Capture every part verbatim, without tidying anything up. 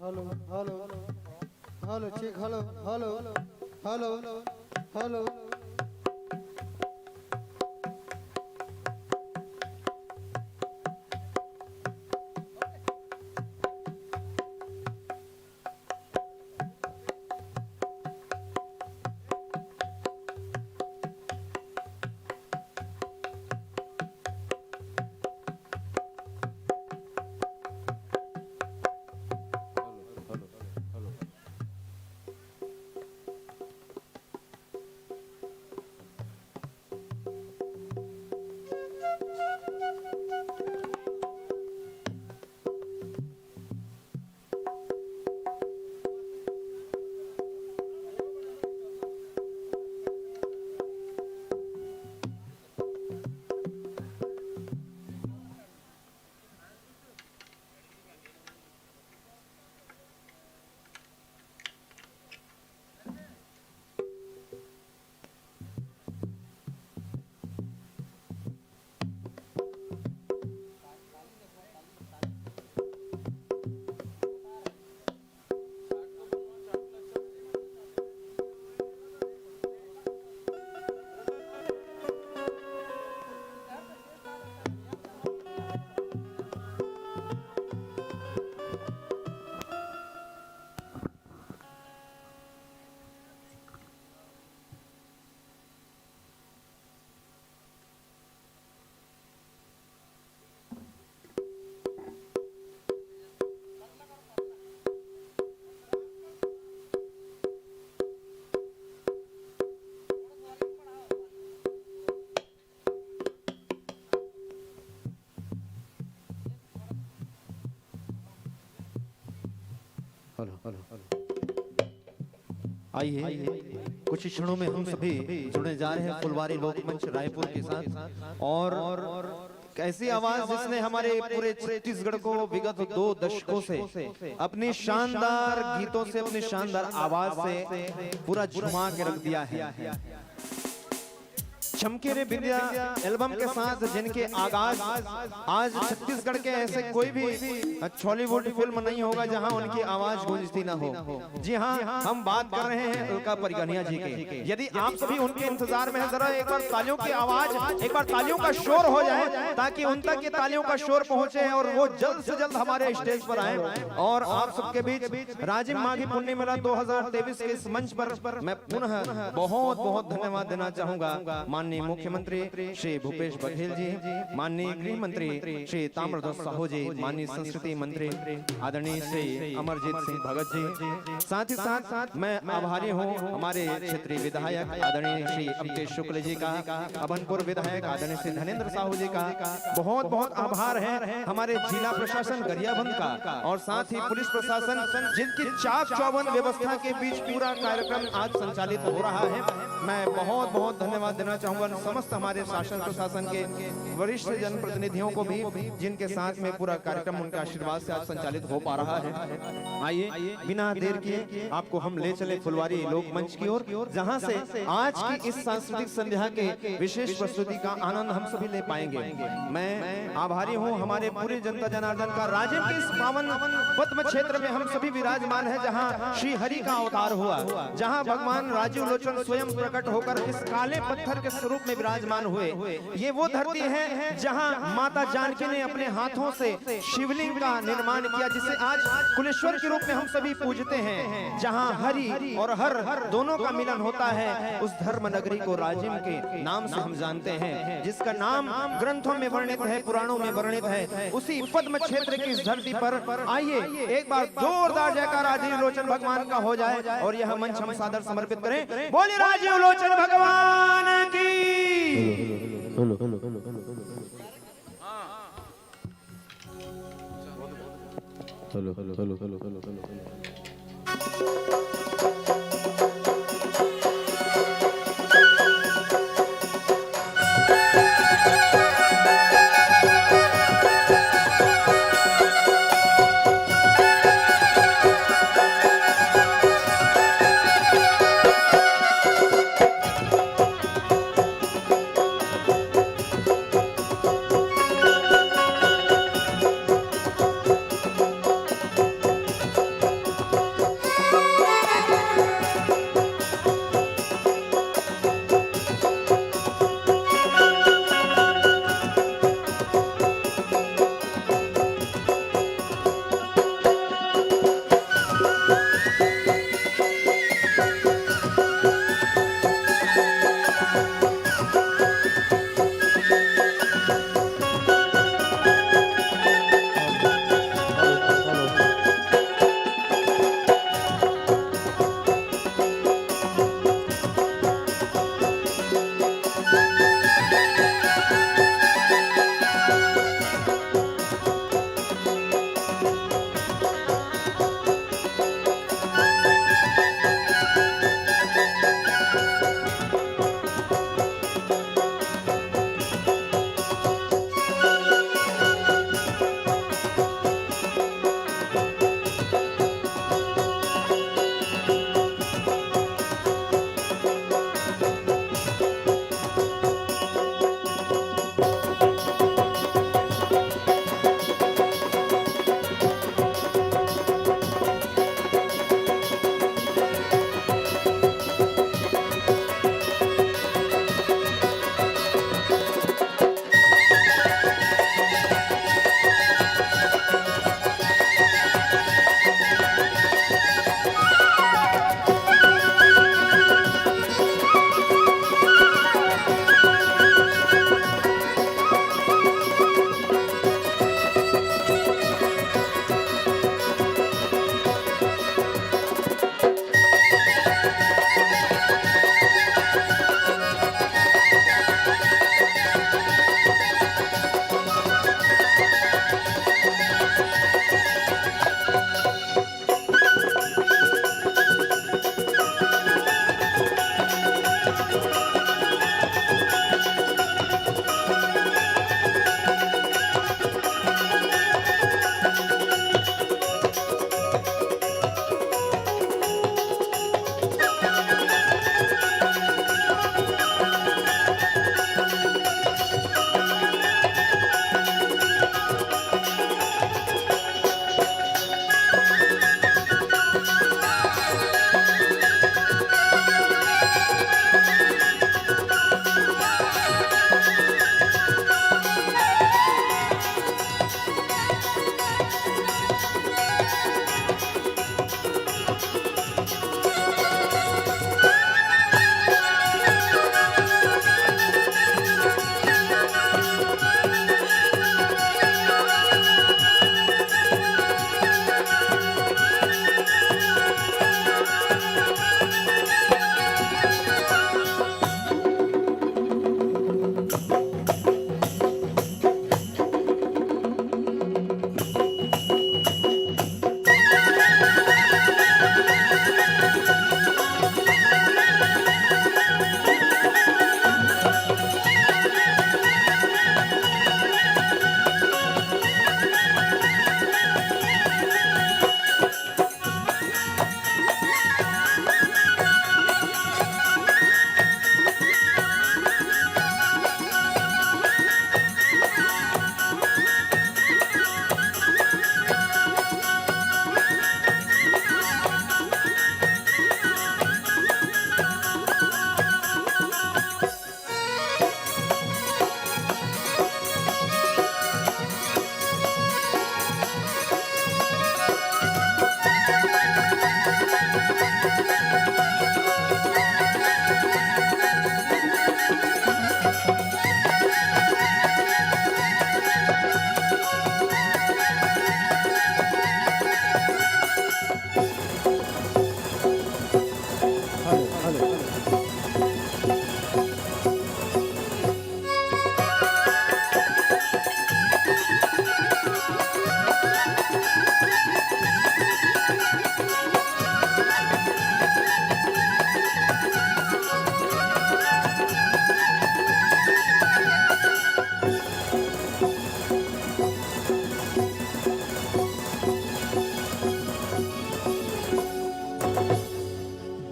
Hello, hello, hello, check, hello, hello, hello, hello. Hello, hello, hello. आइए, कुछ ही क्षणों में हम सभी जुड़ने जा रहे हैं फुलवारी लोकमंच रायपुर के साथ। और कैसी आवाज जिसने हमारे पूरे छत्तीसगढ़ को विगत दो दशकों से अपनी शानदार गीतों से, अपनी शानदार आवाज से पूरा झुमा के रख दिया है। चमके रे बिंदिया एल्बम के साथ जिनके आगाज आज छत्तीसगढ़ के ऐसे कोई भी छॉलीवुड फिल्म नहीं होगा जहां उनकी आवाज गूंजती ना हो। जी हाँ, हम बात कर रहे हैं अलका परिगनिया जी के। यदि आप सभी उनके इंतजार में हैं, जरा एक बार तालियों की आवाज, एक बार तालियों का शोर हो जाए, ताकि उन तक ये तालियों का शोर पहुंचे और वो जल्द से जल्द हमारे स्टेज पर आए। और आप सबके बीच राजिम माघी पुन्नी मेला दो हज़ार तेईस के इस मंच पर मैं पुनः बहुत बहुत धन्यवाद देना चाहूंगा माननीय मुख्यमंत्री श्री भूपेश बघेल जी, माननीय गृह मंत्री श्री ताम्रध्वज साहू जी, माननीय संस्कृति मंत्री आदरणीय श्री अमरजीत सिंह भगत जी। साथ ही साथ मैं आभारी हूँ हमारे क्षेत्रीय विधायक आदरणीय श्री अमकेश शुक्ल जी का, अभनपुर विधायक आदरणीय श्री धनेंद्र साहू जी का, बहुत बहुत आभार है हमारे जिला प्रशासन गरियाबंद का और साथ ही पुलिस प्रशासन, जिनकी चाक चौबंद व्यवस्था के बीच पूरा कार्यक्रम आज संचालित हो रहा है। मैं बहुत बहुत धन्यवाद देना चाहूंगा समस्त हमारे शासन प्रशासन के वरिष्ठ जनप्रतिनिधियों को भी, जिनके साथ में पूरा कार्यक्रम उनके आशीर्वाद से आज संचालित हो पा रहा है। आइए, बिना देर किए आपको हम ले चले फुलवारी लोकमंच की ओर, जहां से आज की इस सांस्कृतिक संध्या के विशेष प्रस्तुति का आनंद हम सभी ले पाएंगे। मैं आभारी हूँ हमारे पूरे जनता जनार्दन का, राजिम के इस पावन पद्म क्षेत्र में हम सभी विराजमान हैं, जहाँ श्री हरि का अवतार हुआ, जहाँ भगवान राजीव लोचन स्वयं प्रकट होकर इस काले पत्थर के स्वरूप में विराजमान हुए। ये वो धरती है जहाँ माता जानकी ने अपने हाथों से शिवलिंग का निर्माण किया, जिसे आज कुलेश्वर के रूप में हम सभी पूजते हैं, जहाँ हरि और हर दोनों का मिलन होता है। उस धर्म नगरी को राजिम के नाम से हम जानते हैं, जिसका नाम ग्रंथों में वर्णित है, पुराणों में वर्णित है। उसी पद्म क्षेत्र की इस धरती पर आइए, एक बार जोरदार जयकार राजीव लोचन भगवान का हो जाए और यह मंच हम सादर समर्पित करें। बोलिए राजीव लोचन भगवान की। Hello, hello, hello, hello, hello. Hello, hello, hello, hello, hello.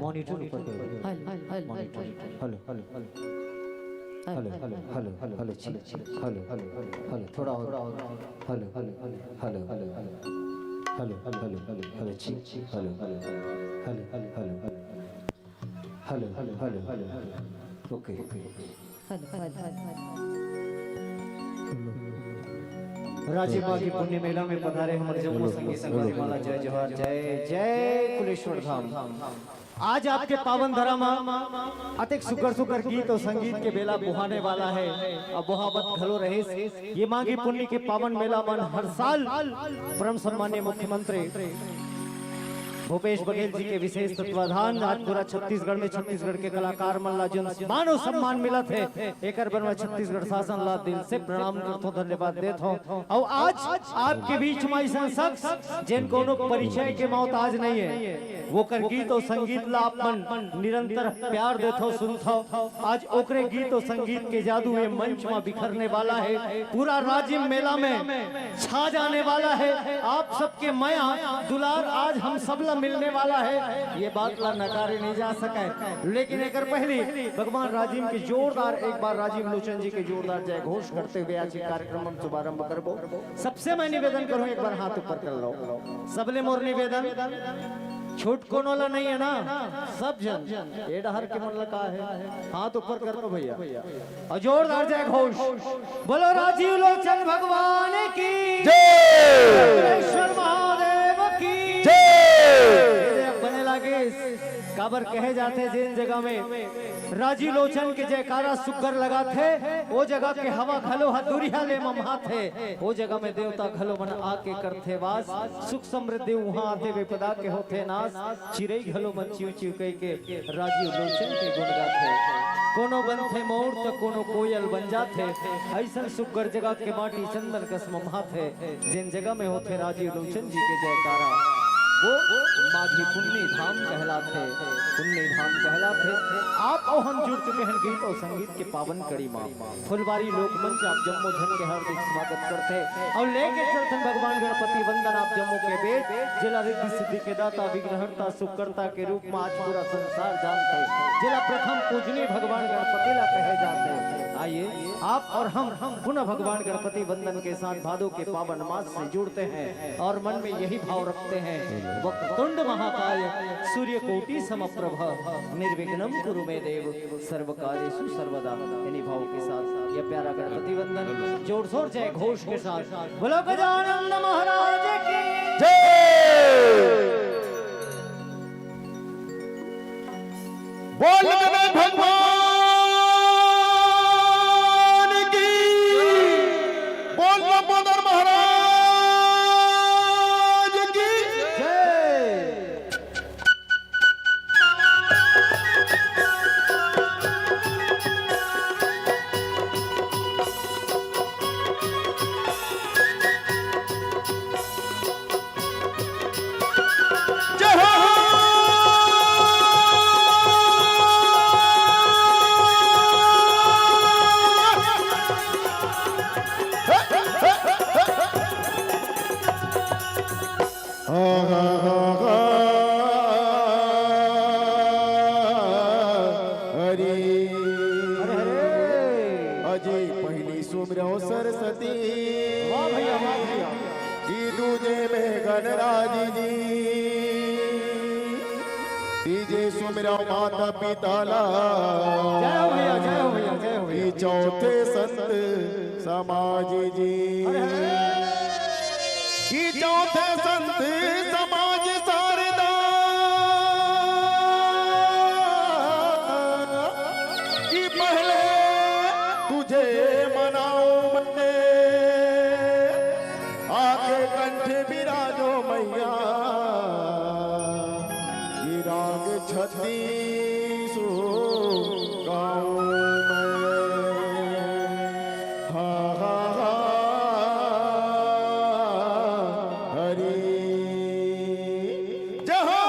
Monitor ऊपर कर दो। Hello, hello, hello, monitor. Hello, hello, hello, hello, hello, hello, hello, hello, छी, हेलो, हेलो, हेलो, थोड़ा और, hello, hello, hello, hello, hello, छी, hello, hello, hello, hello, hello, hello, hello, hello, hello, okay. Hello, hello, hello. Rajim Maghi Punni मेला में पधारे हमर जम्मो संगी संगवारी मन ला जय जोहार, जय जय कुलेश्वर धाम। आज आपके पावन धरा म अतेक सुग्घर सुग्घर गीत अउ संगीत के बेला बोहाने वाला हे, अउ बोहावत घलो रहिस। ये माघी पुन्नी के पावन मेला मन हर साल परम सम्मान्य मुख्यमंत्री भूपेश बघेल जी के विशेष तत्वाधान आज पूरा छत्तीसगढ़ में छत्तीसगढ़ के कलाकार मन ला जोन मान अउ सम्मान मिलत हे, एकर बर मैं छत्तीसगढ़ शासन ला दिल से प्रणाम करथों, धन्यवाद देथों। अउ आज आपके बीच में अइसन शख्स जेन कोनो परिचय के मोहताज नहीं हे, वोकर गीत अउ संगीत ला आप मन निरंतर प्यार देथव, सुनथव। आज ओकरे गीत अउ संगीत के जादू ये मंच में बिखरने वाला हे, पूरा राजिम मेला में छा जाने वाला हे। आप सबके मया दुलार आज हम सब ला मिलने वाला हे, ये बात ला नकारे नहीं जा सके। लेकिन एकर पहली भगवान राजिम के जोरदार एक बार राजिम लोचन जी के जोरदार जय घोष करते हुए आज के कार्यक्रम हम शुभारंभ करबो। सबसे मैं निवेदन करूं, एक बार हाथ ऊपर कर लो। सबले मोर निवेदन, छूट कोनो ला नहीं हे ना? सब झन, ए डहर के मन ला का हे? हाथ ऊपर कर लो भैया। अउ जोरदार जय घोष। बोलो राजीव लोचन भगवान की जय। भुवनेश्वर महादेव की जय। बने लागे, काबर कहे जाथे जेन जगह में राजीव लोचन के जयकारा सुग्घर लगाथे, ओ जगह के हवा घलो ह दुरिहा ले ममहाथे, ओ जगह में देवता घलो मन आके करथे वास। सुख समृद्धि उहाँ आथे, विपदा के होथे नास। चिरई घलो मन चिव चिव कहिके राजीव लोचन के गुण गाथे। कोनो बनथे मोर त कोनो कोयल बन जाथे। अइसन सुग्घर जगह के माटी चंदन कस ममहाथे। जेन जगह में होथे राजीव लोचन जी के जयकारा, वो माघी पुन्नी धाम कहलाथे, पुन्नी धाम कहलाथे। आप अउ हम जुड़ चुके हैं गीत अउ संगीत के पावन कड़ी मा। फुलवारी लोकमंच आप जम्मो झन के हार्दिक स्वागत करथे अउ लेके चलथन भगवान गणपति वंदन आप जम्मो के बेट, जेला रिद्धि सिद्धि के दाता, विघ्नहर्ता, सुखकर्ता के रूप में आज पूरा संसार जानथे, जेला प्रथम पूजनीय भगवान गणपति ला कहे जाथे। आइए, आप और हम, हम पुनः भगवान गणपति वंदन के साथ भादों के पावन मास से जुड़ते हैं और मन में यही भाव रखते हैं, वक्रतुंड महाकाय सूर्यकोटि समप्रभ निर्विघ्नं कुरु मे देव सर्व कार्येषु सर्वदा। इन्हीं भावों के साथ यह प्यारा गणपति वंदन जोर शोर जय घोष के साथ बोलो गजानंद महाराज की जय। बोल गणेश भगवान की, बोल लंबोदर महाराज की जय। जय हो। हा, हा, हा, हा। अरे। अरे, अरे। अजी पहली सुमिरव सरस्वती। वाह भैया, वाह भैया। कि दूजे में गणराज जी। तीजे सुमिरव माता पिता ला। जय हो भैया, जय हो भैया, जय हो भैया। कि चौथे संत समाज जी। अरे, अरे। कि चौथे संत समाज शारदा, कि पहले तुझे मनाऊं मैं, आके कंठ बिराजो मैया, ये राग छत्तीसो गाऊं मैं। हा, हा, हा, हरी जहाँ।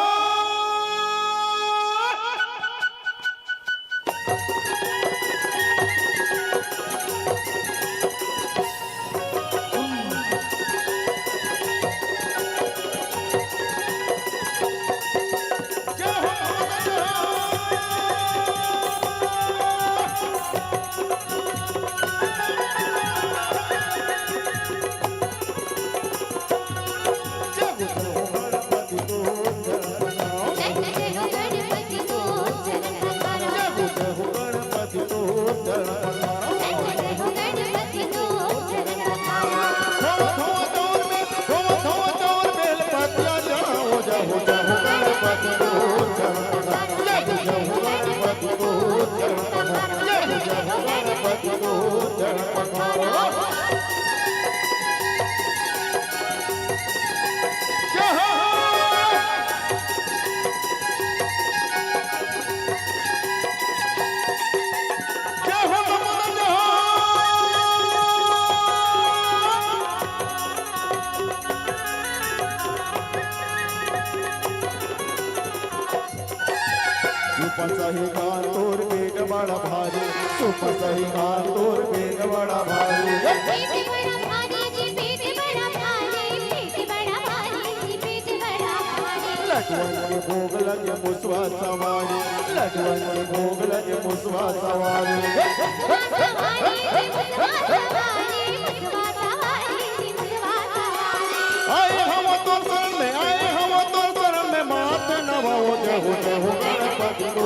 सही का तोर पेट बड़ा भारी, सुप सही का तोर पेट बड़ा भारी। पेट बड़ा भारी जी, पेट बड़ा भारी, पेट बड़ा भारी जी, पेट बड़ा भारी। लड्डुअन के भोग लगे मुसवा सवारी, लड्डुअन के भोग लगे मुसवा सवारी। मुसवा सवारी जी, मुसवा सवारी, मुसवा सवारी जी, मुसवा सवारी। आए हम तो शरण में, आए हम तो शरण में, मात नवाओ। जय हो, जय हो गणपति तो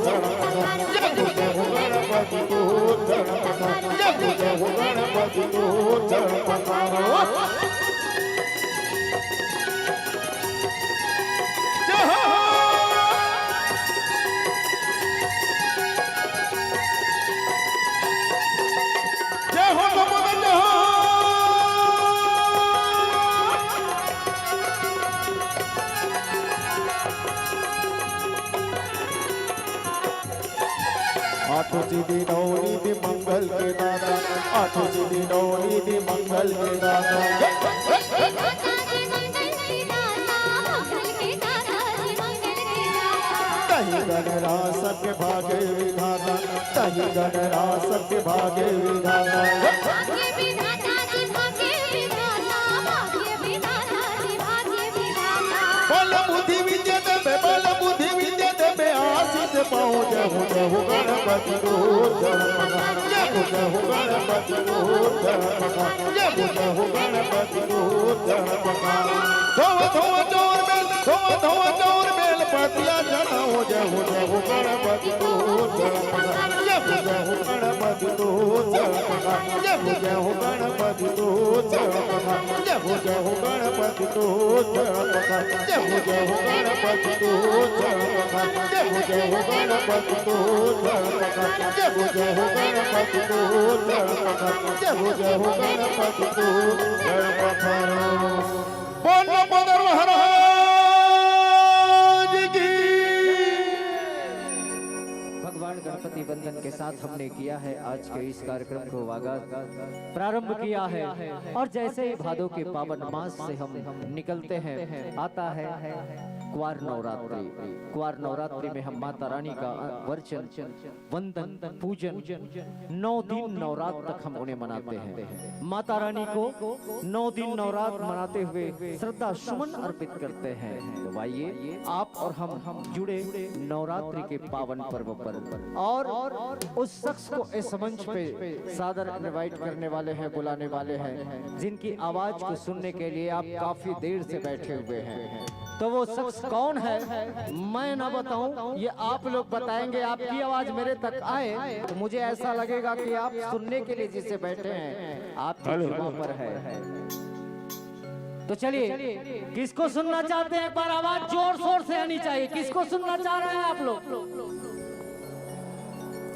शरण पधारो। जय हो, जय हो गणपति तो शरण पधारो। जय हो, जय हो गणपति तो शरण पधारो। जय हो। जय हो लंबोदर, जय हो। आठों सिद्धि नौ निधि मंगल के दाता, आठों सिद्धि नौ निधि मंगल के दाता। तही गणराज सबके भाग्य विधाता, तही गणराज सबके भाग्य विधाता। भाग्य विधाता जी, भाग्य विधाता, भाग्य विधाता जी, भाग्य विधाता। बल बुद्धि विद्या देबे, बल बुद्धि विद्या देबे, आशीष पाओ। जय हो, जय हो गणपति तो शरण पधारो। जय हो, जय हो गणपति तो शरण पधारो। जय हो, जय हो गणपति तो शरण पधारो। धोवा, धोवा चौर बेल, धोवा, धोवा चौर बेल पतिया चढ़ाओ। जय हो, जय हो गणपति तो शरण पधारो। जय हो, जय हो गणपति तो शरण पधारो। जय हो, जय हो गणपति तो शरण पधारो। जय हो, जय हो गणपति तो शरण पधारो। जय हो, जय हो गणपति तो शरण पधारो। जय हो, जय हो गणपति तो शरण पधारो। जय हो, जय हो गणपति तो शरण पधारो। जय हो, जय हो गणपति तो शरण पधारो। बोल लंबोदर महाराज की। भगवान गणपति वंदन के साथ हमने किया है आज के इस कार्यक्रम को आगाज, प्रारंभ किया है। और जैसे ही भादों के पावन मास से हम निकलते हैं, आता है क्वार नवरात्रि। क्वार नवरात्रि में हम माता रानी का वर्चन, वंदन, पूजन, नौ दिन नवरात्र तक हम उन्हें मनाते हैं। माता रानी को नौ दिन नवरात्र मनाते हुए श्रद्धा सुमन अर्पित करते हैं। तो आइए, आप और हम जुड़े नवरात्रि के पावन पर्व पर। और उस शख्स को इस मंच पे सादर इनवाइट करने वाले हैं, बुलाने वाले हैं, जिनकी आवाज को सुनने के लिए आप काफी देर से बैठे हुए हैं। तो वो शख्स कौन है, मैं ना बताऊं, ये आप लोग बताएंगे। आपकी आवाज मेरे तक आए तो मुझे ऐसा लगेगा कि आप सुनने के लिए जिसे बैठे हैं, आपकी जुबां पर है। तो चलिए, किसको सुनना चाहते हैं? एक बार आवाज जोर शोर से आनी चाहिए। किसको सुनना चाह रहे हैं आप लोग?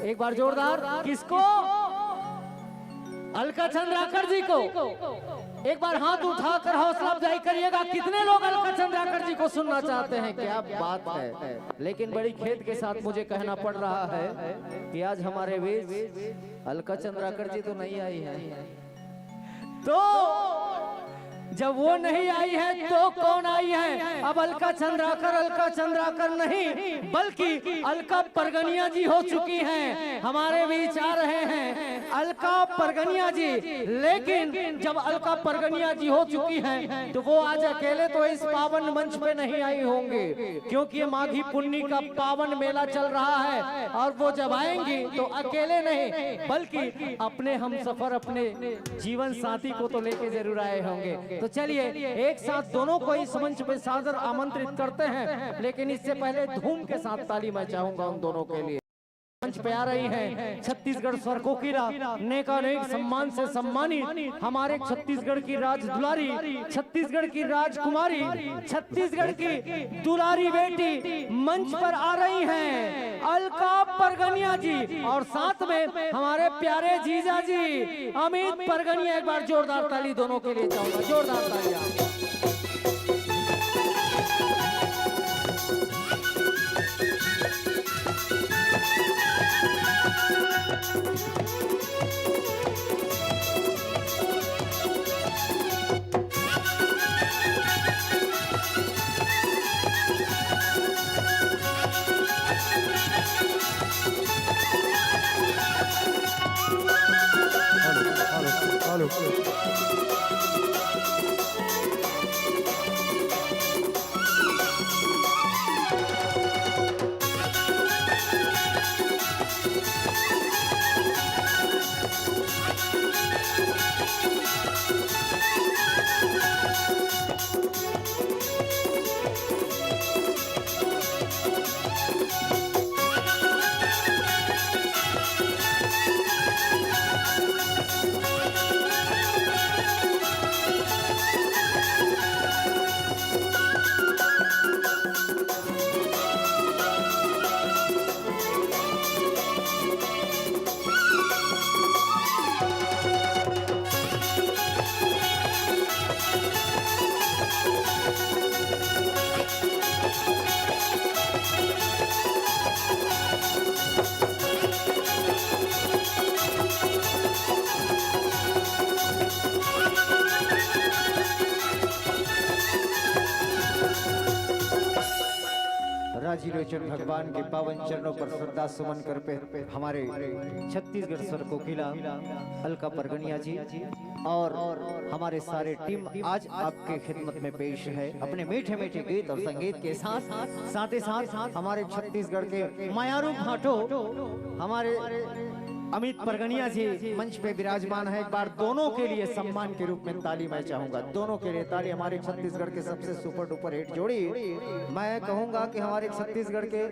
एक बार जोरदार। किसको? अलका चंद्राकर जी को। एक बार हाथ उठाकर हौसला अफजाई करिएगा, कितने लोग अलका चंद्राकर जी को सुनना चाहते हैं? क्या बात है। लेकिन बड़ी खेद के साथ मुझे कहना पड़ रहा है कि आज हमारे बीच अलका चंद्राकर जी तो नहीं आई है। तो जब वो नहीं आई है तो कौन आई है? अब अलका चंद्राकर, अलका चंद्राकर नहीं, बल्कि अलका परगनिया जी हो चुकी हैं, हमारे बीच आ रहे हैं। अलका परगनिया जी, लेकिन जब अलका परगनिया जी हो चुकी हैं तो वो आज अकेले तो इस पावन मंच पे नहीं आई होंगी, क्योंकि ये माघी पुन्नी का पावन मेला चल रहा है और वो जब आएंगी तो अकेले नहीं, बल्कि अपने हम सफर, अपने जीवन साथी को तो लेके जरूर आए होंगे। तो चलिए, एक साथ दोनों को इस मंच पे सादर आमंत्रित करते हैं, लेकिन इससे पहले धूम के साथ ताली मैं चाहूंगा उन दोनों के लिए। मंच पे आ रही हैं छत्तीसगढ़ स्वर कोकिला, नेकानेक सम्मान से सम्मानित हमारे छत्तीसगढ़ की राज दुलारी, छत्तीसगढ़ की राजकुमारी, छत्तीसगढ़ की दुलारी बेटी मंच पर आ रही हैं अलका परगनिया जी और साथ में हमारे प्यारे जीजा जी अमित परगनिया। एक बार जोरदार ताली दोनों के लिए चाहूंगा, जोरदार तालियां। राजीव लोचन भगवान के पावन चरणों पर श्रद्धा सुमन करते हमारे छत्तीसगढ़ स्वर कोकिला अलका परगनिया जी और हमारे सारे टीम आज आपके खिदमत में पेश है अपने मीठे मीठे गीत और संगीत के साथ। साथ ही साथ हमारे छत्तीसगढ़ के मयारू भाटो हमारे अमित परगनिया जी मंच पे विराजमान है। एक बार दोनों के लिए सम्मान के रूप में ताली मैं चाहूंगा, दोनों के लिए ताली। हमारे छत्तीसगढ़ के सबसे सुपर डुपर हिट जोड़ी, मैं कहूंगा कि हमारे छत्तीसगढ़ के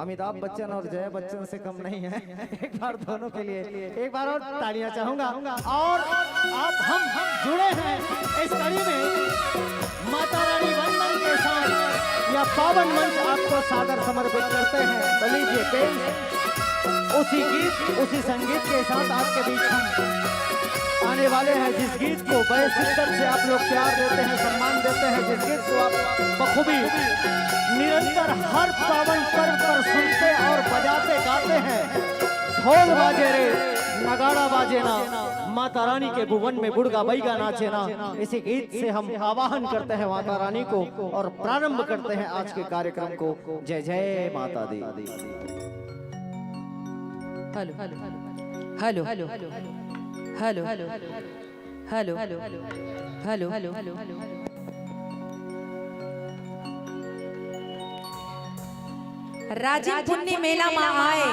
अमिताभ बच्चन और जया बच्चन से कम नहीं है। एक बार दोनों के लिए एक बार और तालियां चाहूंगा। और आप हम जुड़े हैं इस कड़ी में माता रानी वंदन के साथ। यह पावन मंच आपको सादर समर्पित करते हैं। तो लीजिए पेश उसी गीत, उसी संगीत के साथ आपके बीच हम आने वाले हैं, जिस गीत को बड़े शिद्दत से आप लोग प्यार देते हैं, सम्मान देते हैं, जिस गीत को आप बखूबी निरंतर हर पावन पर्व पर सुनते और बजाते गाते हैं। ढोल बाजे रे, नगाड़ा बाजे ना, माता रानी के भुवन में बुड़गा बैगा नाचे ना। इसी गीत से हम आवाहन करते हैं माता रानी को और प्रारंभ करते हैं आज के कार्यक्रम को। जय जय माता दी। Hello hello hello hello hello hello hello hello hello hello hello hello. Rajim Punni मेला म आए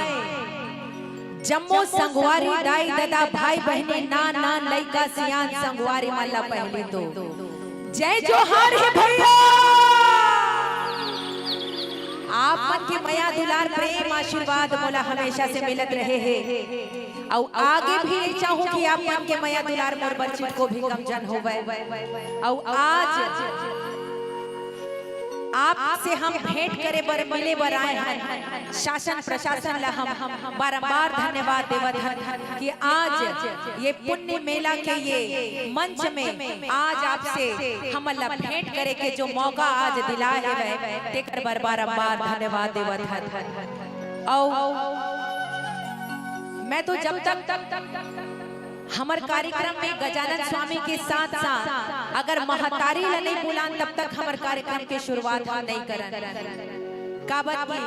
जम्मो संगवारी, दाई ददा, भाई बहिनी, नान नान लइका सियान संगवारी मन ला पहली तो जय जोहार हे भैया। आप मन के मया दुलार प्रेम आशीर्वाद मोला हमेशा से मिलत रहे हे। अउ आगे भी चाहूं कि आप मन के मया दुलार मोर बर छिटको भी कम झन होवय। अउ आज आपसे हम भेंट करे बर, मिले बर आए हन। शासन प्रशासन ला हम बारंबार धन्यवाद देवत हन कि आज ये पुन्नी मेला के ये मंच में आज आपसे हमन ला भेंट करे के जो मौका आज दिलाए हवय, तेकर बर बारंबार धन्यवाद देवत हन। अउ मैं तो जब तक हमर कार्यक्रम में गजानन स्वामी के साथ साथ अगर महतारी ला नहीं बुलान, तब तक हमर कार्यक्रम के शुरुआत हम नहीं करन। काबर कि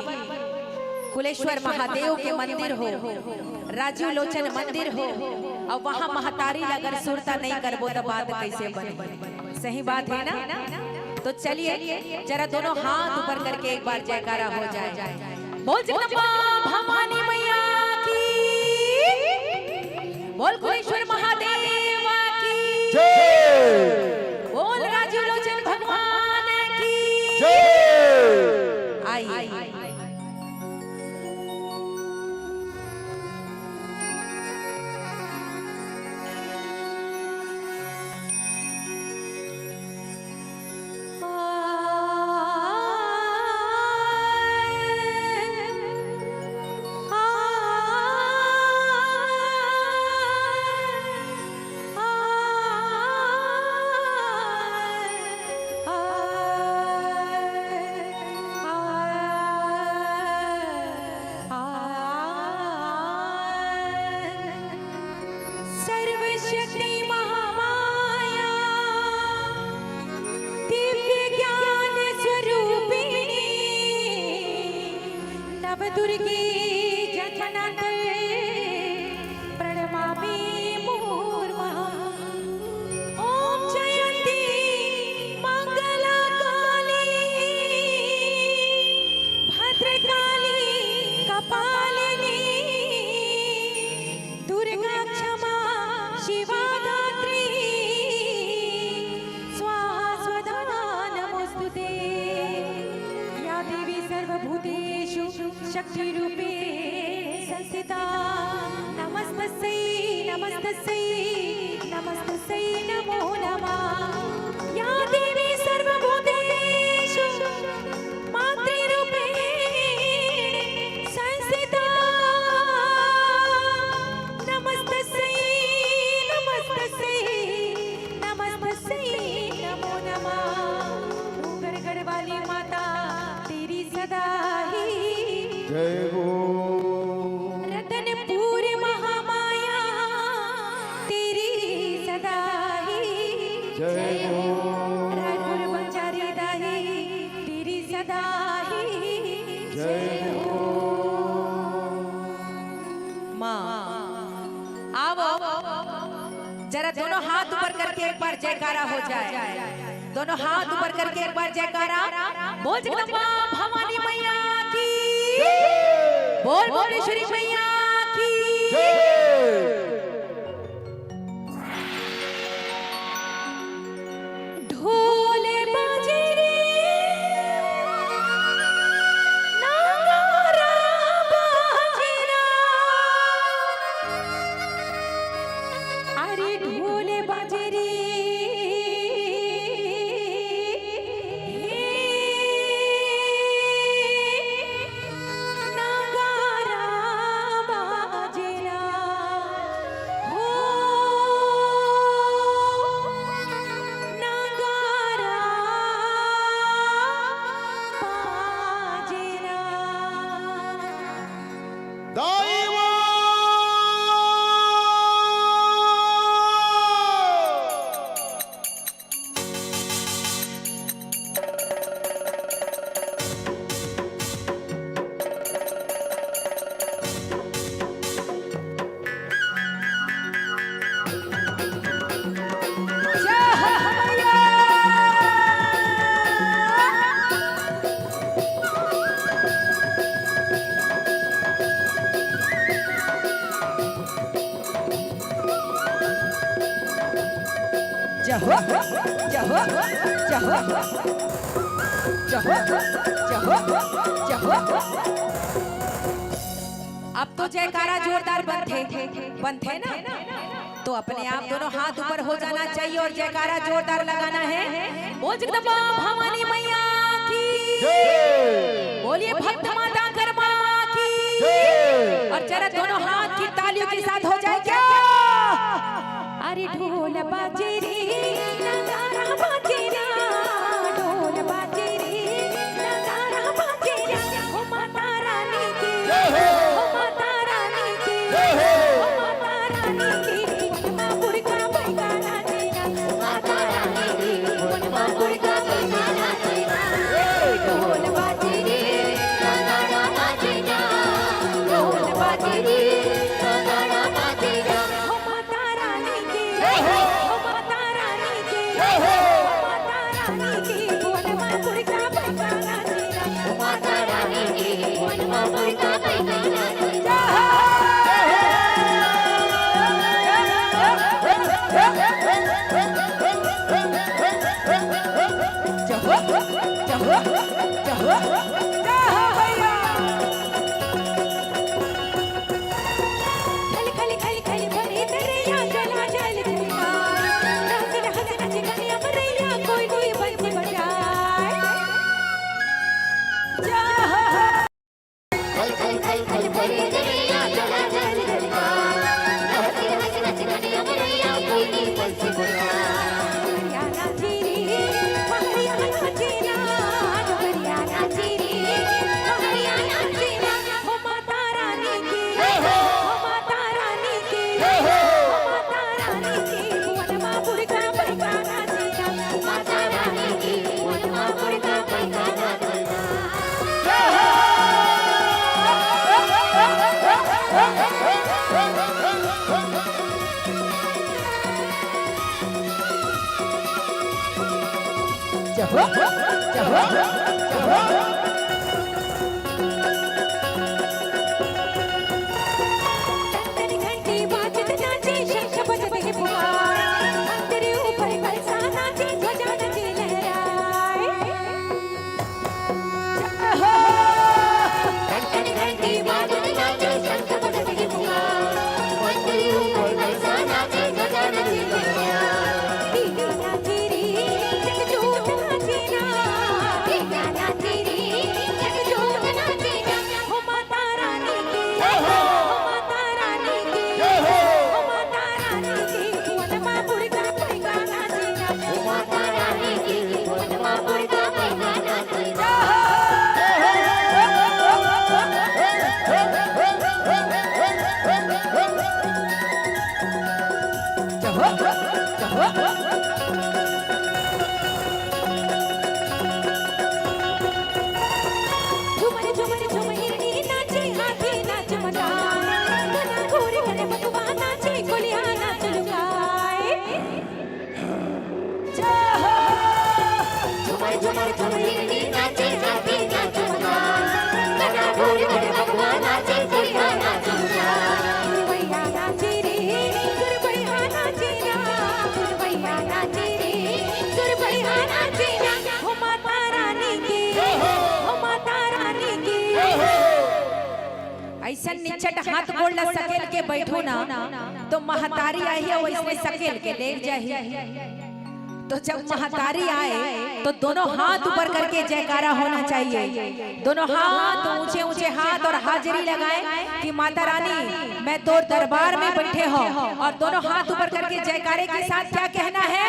कुलेश्वर महादेव के मंदिर हो, राजीव लोचन मंदिर हो, अउ वहाँ महतारी ला अगर सुरता नहीं करबो, त बात कैसे बने? सही बात है ना? तो चलिए, जरा दोनों हाथ ऊपर करके एक बार जयकारा हो जाए। बोल जगदम्बा भवानी मैया की, बोल कुलेश्वर महादेव की, जय। बोल राजीव लोचन भगवान की, जय। आई। जय हो। रायपुर बंजारी दाई तेरी सदा ही जय हो। माँ, आओ, जरा दोनों हाथ ऊपर करके एक बार जयकारा हो जाए। दोनों हाथ ऊपर करके एक बार जयकारा। बोल जगदम्बा भवानी मैया की। बोल भुवनेश्वरी मैया की। ढोल बाजे रे, नगारा बाजे ना। अरे ढोल बाजे रे, हे नगारा बाजे ना। हो नगारा बाजे ना। दाई माँ। जय हो, जय हो, जय हो, जय हो, जय हो, जय हो। अब तो जयकारा जोरदार बनथे, बनथे ना? तो अपने आप दोनों हाथ ऊपर हो जाना चाहिए और जयकारा जोरदार लगाना है। बोल जगदम्बा भवानी मैया की। जय। बोलिए भक्त माता कर्मा की। जय। और जरा दोनों हाथ की तालियों के साथ हो जाए क्या? अरे ढोल बाजे रे, नगारा बाजे ना, ढोल बाजे रे, नगारा बाजे ना। हो माता रानी की, जय हो। हो माता रानी की, जय हो। हो माता रानी की, माँ पुरखा पैगाना जी ना। माता रानी की, माँ पुरखा पैगाना जी ना। ढोल बाजे रे, नगारा बाजे ना, ढोल बाजे रे, नगारा बाजे ना। हो माता रानी की, जय हो। हो माता रानी की, जय हो। हो माता रानी की, भुवन माँ पुरखा पैगाना जी ना। हो माता रानी की, भुवन माँ पुरखा पैगाना जी ना। जय हो। जय हो, जय हो, जय हो, जय हो भैया। खल, खल, खल, खल भरे दरिया जला जल धुआ। नाच, नाच, नाच, नाच गया मरैया, कोई, कोई बंसी बजाए। जय हो। खल, खल, खल, खल भरे दरिया जला जल धुआ। नाच, नाच, नाच, नाच गया मरैया, कोई, कोई बंसी बजाए। हरियाणा जी रे, हरियाणा जी ना, हरियाणा जी रे, हरियाणा जी ना। हो माता रानी की, जय हो। हो माता रानी की, जय हो। हो माता रानी की, भुवन माँ पुरखा पैगाना जी ना। हो माता रानी की, भुवन माँ पुरखा पैगाना जी ना। जय हो। जय हो, जय हो, जय हो। टन टन घंटी बाजत नाचे, शंख बजत है पुकार। मंदिर ऊपर कलसा नाचे, ध्वजा नचे लहराए। जय हो। टन टन घंटी बाजत नाचे, शंख बजत है पुकार। मंदिर ऊपर कलसा नाचे, ध्वजा नचे लहराए। दीदी नाचे रे, जगजोत नाचे ना। दीदी नाचे रे, जगजोत नाचे ना। हो माता रानी की, जय हो। हो माता रानी की, जय हो। हो माता रानी की, भुवन माँ पुरखा पैगाना जी ना। हो माता रानी की, भुवन माँ पुरखा पैगाना जी ना। जय हो। झुमर झुमर झुमहिरनी नाचे, हाथी नाच मचाए। घोर घन बघवा नाचे, कोलिहा नाच लुकाए। जय हो। झुमर झुमर झुमहिरनी नाचे, हाथी नाच मचाए। घोर घन बघवा नाचे, कोलिहा नाच लुकाए। भैया नाचे रे, सुरबैया नाचे ना। सुरबैया नाचे रे, सुरबैया नाचे ना। हो माता रानी की, हो माता रानी की। अइसन निचट हाथ गोड़ ला सकेल के बैठो ना, तो महतारी आही अउ अइसने सकेल के लेग जाही। तो जब महतारी आए, तो दोनों हाथ ऊपर करके जयकारा होना चाहिए। दोनों हाथ ऊंचे ऊंचे, हाथ और हाजिरी लगाएं कि माता रानी, मैं तोर दरबार में बैठे हो, और दोनों हाथ ऊपर करके जयकारे के साथ क्या कहना है?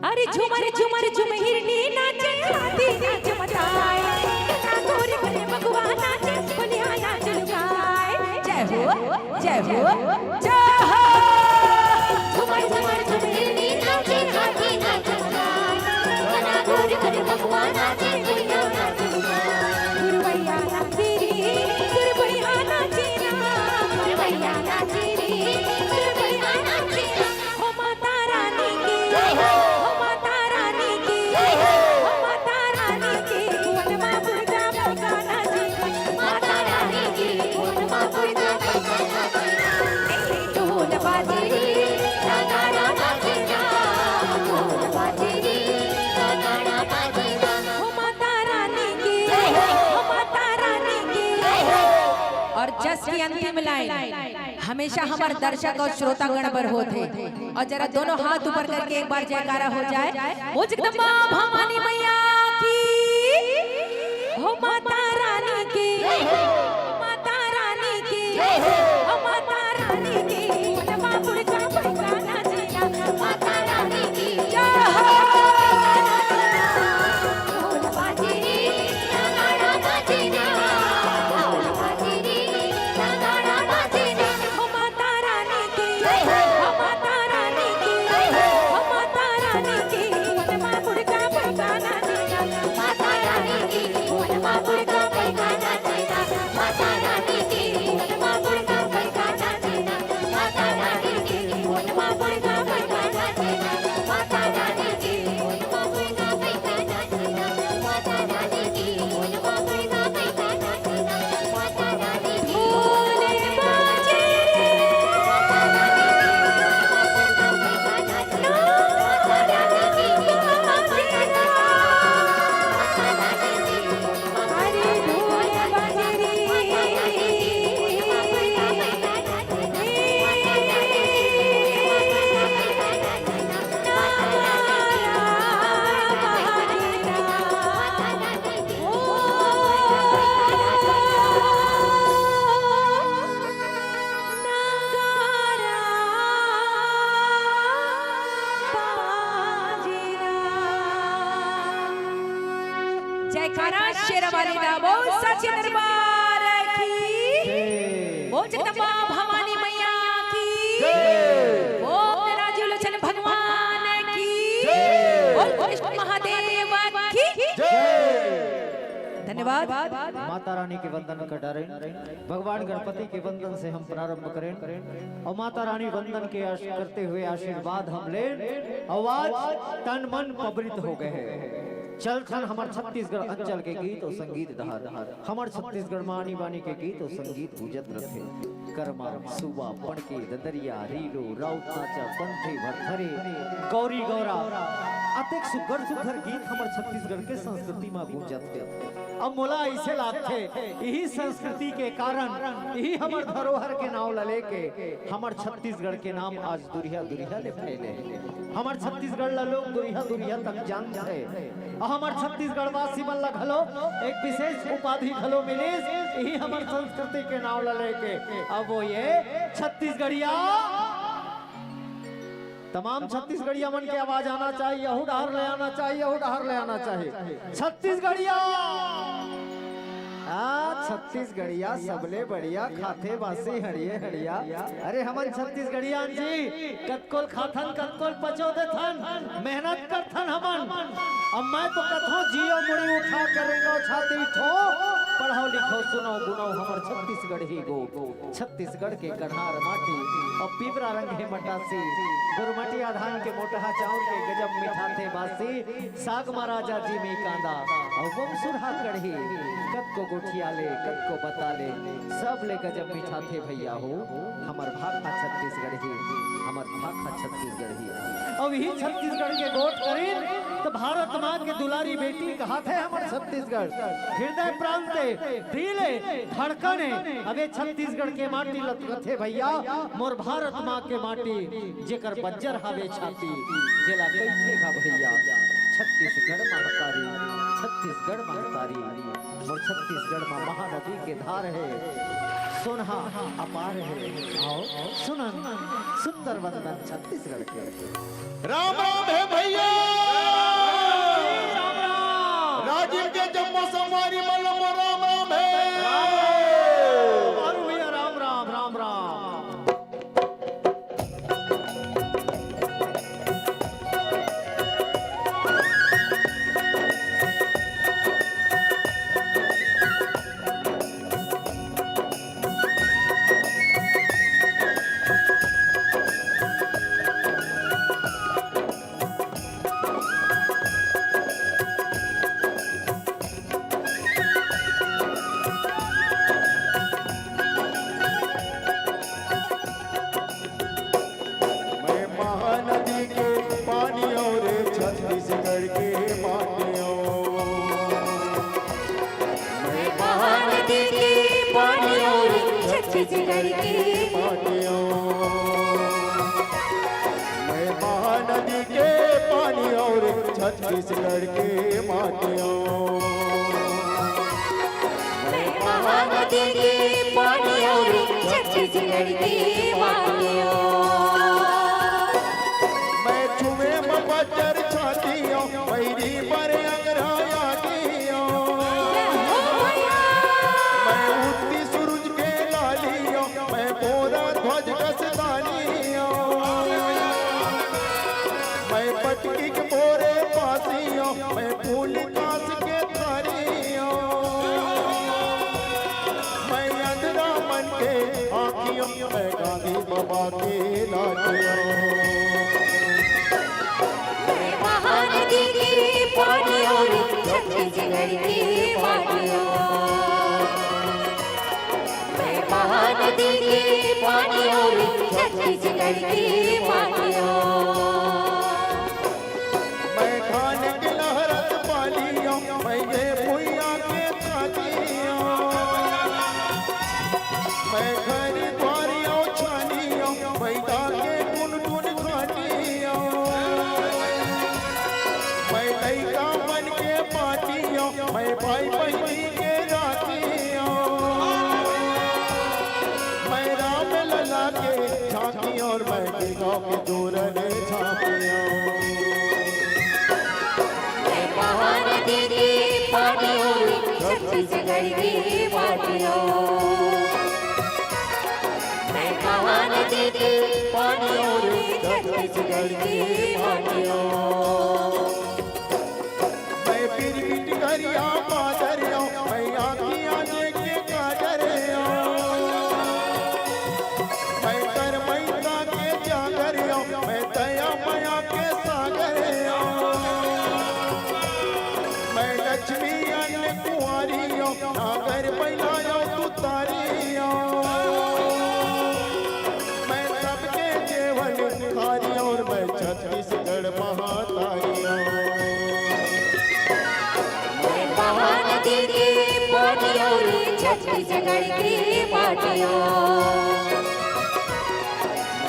अरे झुमर झुमर झुमहिरनी नाचे, हाथी नाच मचाए। घोर घन बघवा नाचे, कोलिहा नाच लुकाए। जय हो, जय हो, जय हो। झुमर झुमर झुमहिरनी नाचे, हाथी नाच मचाए। घोर घन बघवा नाचे, कोलिहा नाच लुकाए। सुरबैया नाचे रे, सुरबैया नाचे ना। सुरबैया नाचे रे, सुरबैया नाचे ना। हो माता रानी की, हो माता रानी की, हो माता रानी की। भुवन मा पुरजा पैखाना जी। माता रानी की, भुवन मा पुरजा पैखाना जी। ए, ढोल बाजे रे, नगाड़ा बाजे ना। ढोल बाजे रे, नगाड़ा बाजे ना। हो माता रानी की, हो माता रानी की। और जस की अंतिम लाइन हमेशा हमर दर्शक और श्रोतागण बर होथे। और जरा दोनों हाथ ऊपर करके एक बार जयकारा हो जाए। बोल जगदम्बा भवानी मैया की, हो माता रानी की, हो माता रानी की, हो माता रानी की। माता रानी की जय हो। जयकारा शेरा वाली दा, बोल सच्चे दरबार की। जय। बोल जगदम्बा भवानी मैया की। जय। बोल राजू लोचन भगवान की। जय। बोल कृष्ण महादेव की। जय। धन्यवाद। माता रानी के वंदन कर डारेन। भगवान गणपति के वंदन से हम प्रारंभ करें और माता रानी वंदन के आश-, करते हुए आशीर्वाद हम लें। आवाज तन मन पवित्र हो गए हैं। चल थन हमर छत्तीसगढ़ अंचल के गीत और संगीत डहर, हमर छत्तीसगढ़ मा आनी बानी के गीत और संगीत गूंजत रथे। करमा, सुबा, पड़के, ददरिया, रीलो, राउत नाचा, पंथी, भरथरी, गौरी गौरा, अतेक सुग्घर सुग्घर गीत हमर छत्तीसगढ़ के संस्कृति मा गूंजत हे। अब मोला अइसे लागथे, इही संस्कृति के कारण, इही हमर धरोहर के नाव ल लेके हमर छत्तीसगढ़ के नाम आज दुरिहा दुरिहा ले फैले हे। हमर छत्तीसगढ़ ल लोग दुरिहा दुरिहा तक जानथे। अउ हमर छत्तीसगढ़ वासी मन ल घलो एक विशेष उपाधि घलो मिलिस, इही हमर संस्कृति के नाव ल लेके। अब वो ये छत्तीसगढ़िया, तमाम छत्तीसगढ़िया मन के आवाज आना चाहिए, अहू डहर ले आना चाहिए, अहू डहर ले आना चाहिए। छत्तीसगढ़िया आ, छत्तीसगढ़िया सबले बढ़िया, खाथे बासी हड़िये हड़िया। अरे हमन छत्तीसगढ़िया जी, कतकोल खाथन, कतकोल पचो देथन, मेहनत करथन हमन। अब मैं तो कथों, जियो मुड़ी उठा के रेंगो छाती ठो, पढ़ो लिखो सुनो गुनो हमर छत्तीसगढ़ी गो। छत्तीसगढ़ के कन्हार माटी अउ पीपरा रंग हे मटासी, गुरमटिया धान के मोटहा चाउर के गजब मिठाथे बासी, साग मा राजा जी में कांदा अउ बमसुरहा कढ़ी, कतको गोठिया ले, कतको बता ले, सब ले गजब मिठाथे भैया हो, हमर भाखा छत्तीसगढ़ ही, हमर भाखा छत्तीसगढ़ ही। अब ही छत्तीसगढ़ के गोठ करीन, त भारत माँ के दुलारी बेटी कहाथे हमर छत्तीसगढ़। हृदय प्रांत ए, दिल ए, धड़कन ए, अबे छत्तीसगढ़ के माटी ल कथे भैया, मोर भारत माँ के माटी, जेकर बंजर हावे छाती, जेला कहिथे गा भैया, छत्तीसगढ़ महतारी, छत्तीसगढ़ महतारी। मोर छत्तीसगढ़ मा महानदी के धार हे, सोनहा अपार हे। आओ सुनन सुंदर वंदन छत्तीसगढ़ के। राम राम हे भैया। राम राम। राजिम के जम्मो संगवारी मन ल मोर राम राम हे। राम राम। अरे भैया, राम राम, राम राम। मैं महानदी के पानी अउ रे छत्तीसगढ़ के माटी अउ। मैं महानदी के पानी अउ रे छत्तीसगढ़ के माटी अउ। मैं महानदी के पानी अउ रे छत्तीसगढ़ के माटी अउ। मैं महानदी के पानी अउ रे छत्तीसगढ़ के माटी अउ। मैं छुवे म बजर छाती अउ, पैरी पर अंगरा आती अउ। मैं उगती सूरज के लाली अउ, मैं बोरा ध्वज कस दानी अउ। मैं पटकी के बोरे पासी अउ, मैं फूल कास के थारी अउ। मैं अंधरा मन के आँखी अउ, मैं गांधी बाबा के लाठी अउ। मैं महानदी के पानी अउ रे छत्तीसगढ़ के माटी अउ। मैं महानदी के पानी अउ रे छत्तीसगढ़ के माटी अउ। मैं खान के लहरत पाली अउ, मैं ये भुइया के छाती अउ। मैं घर द्वारी अउ छानी अउ, मैं दा के टुन टुन घाटी अउ। मैं लइका मन के पाटी अउ, मैं भाई बहिनी के राखी अउ। मैं राम लला के झांकी अउ मैं गाँव के जोरन झांकी अउ। मैं महानदी के पानी अउ रे छत्तीसगढ़ के माटी अउ। मैं महानदी के पानी अउ रे छत्तीसगढ़ के माटी अउ। मैं पिरमिट करिया पादर अउ, मैं आँखियाँ लेके काजर अउ। मैं करमैता के जागर अउ, मैं दया मया के सागर अउ। मैं लक्ष्मी अन्न कुंवारी अउ, नागर बैला अउ तुतारी अउ। मैं सबके जेवन खारी अउ, मैं छत्तीसगढ़ महातारी अउ। मैं महानदी के पानी अउ रे छत्तीसगढ़ के माटी अउ।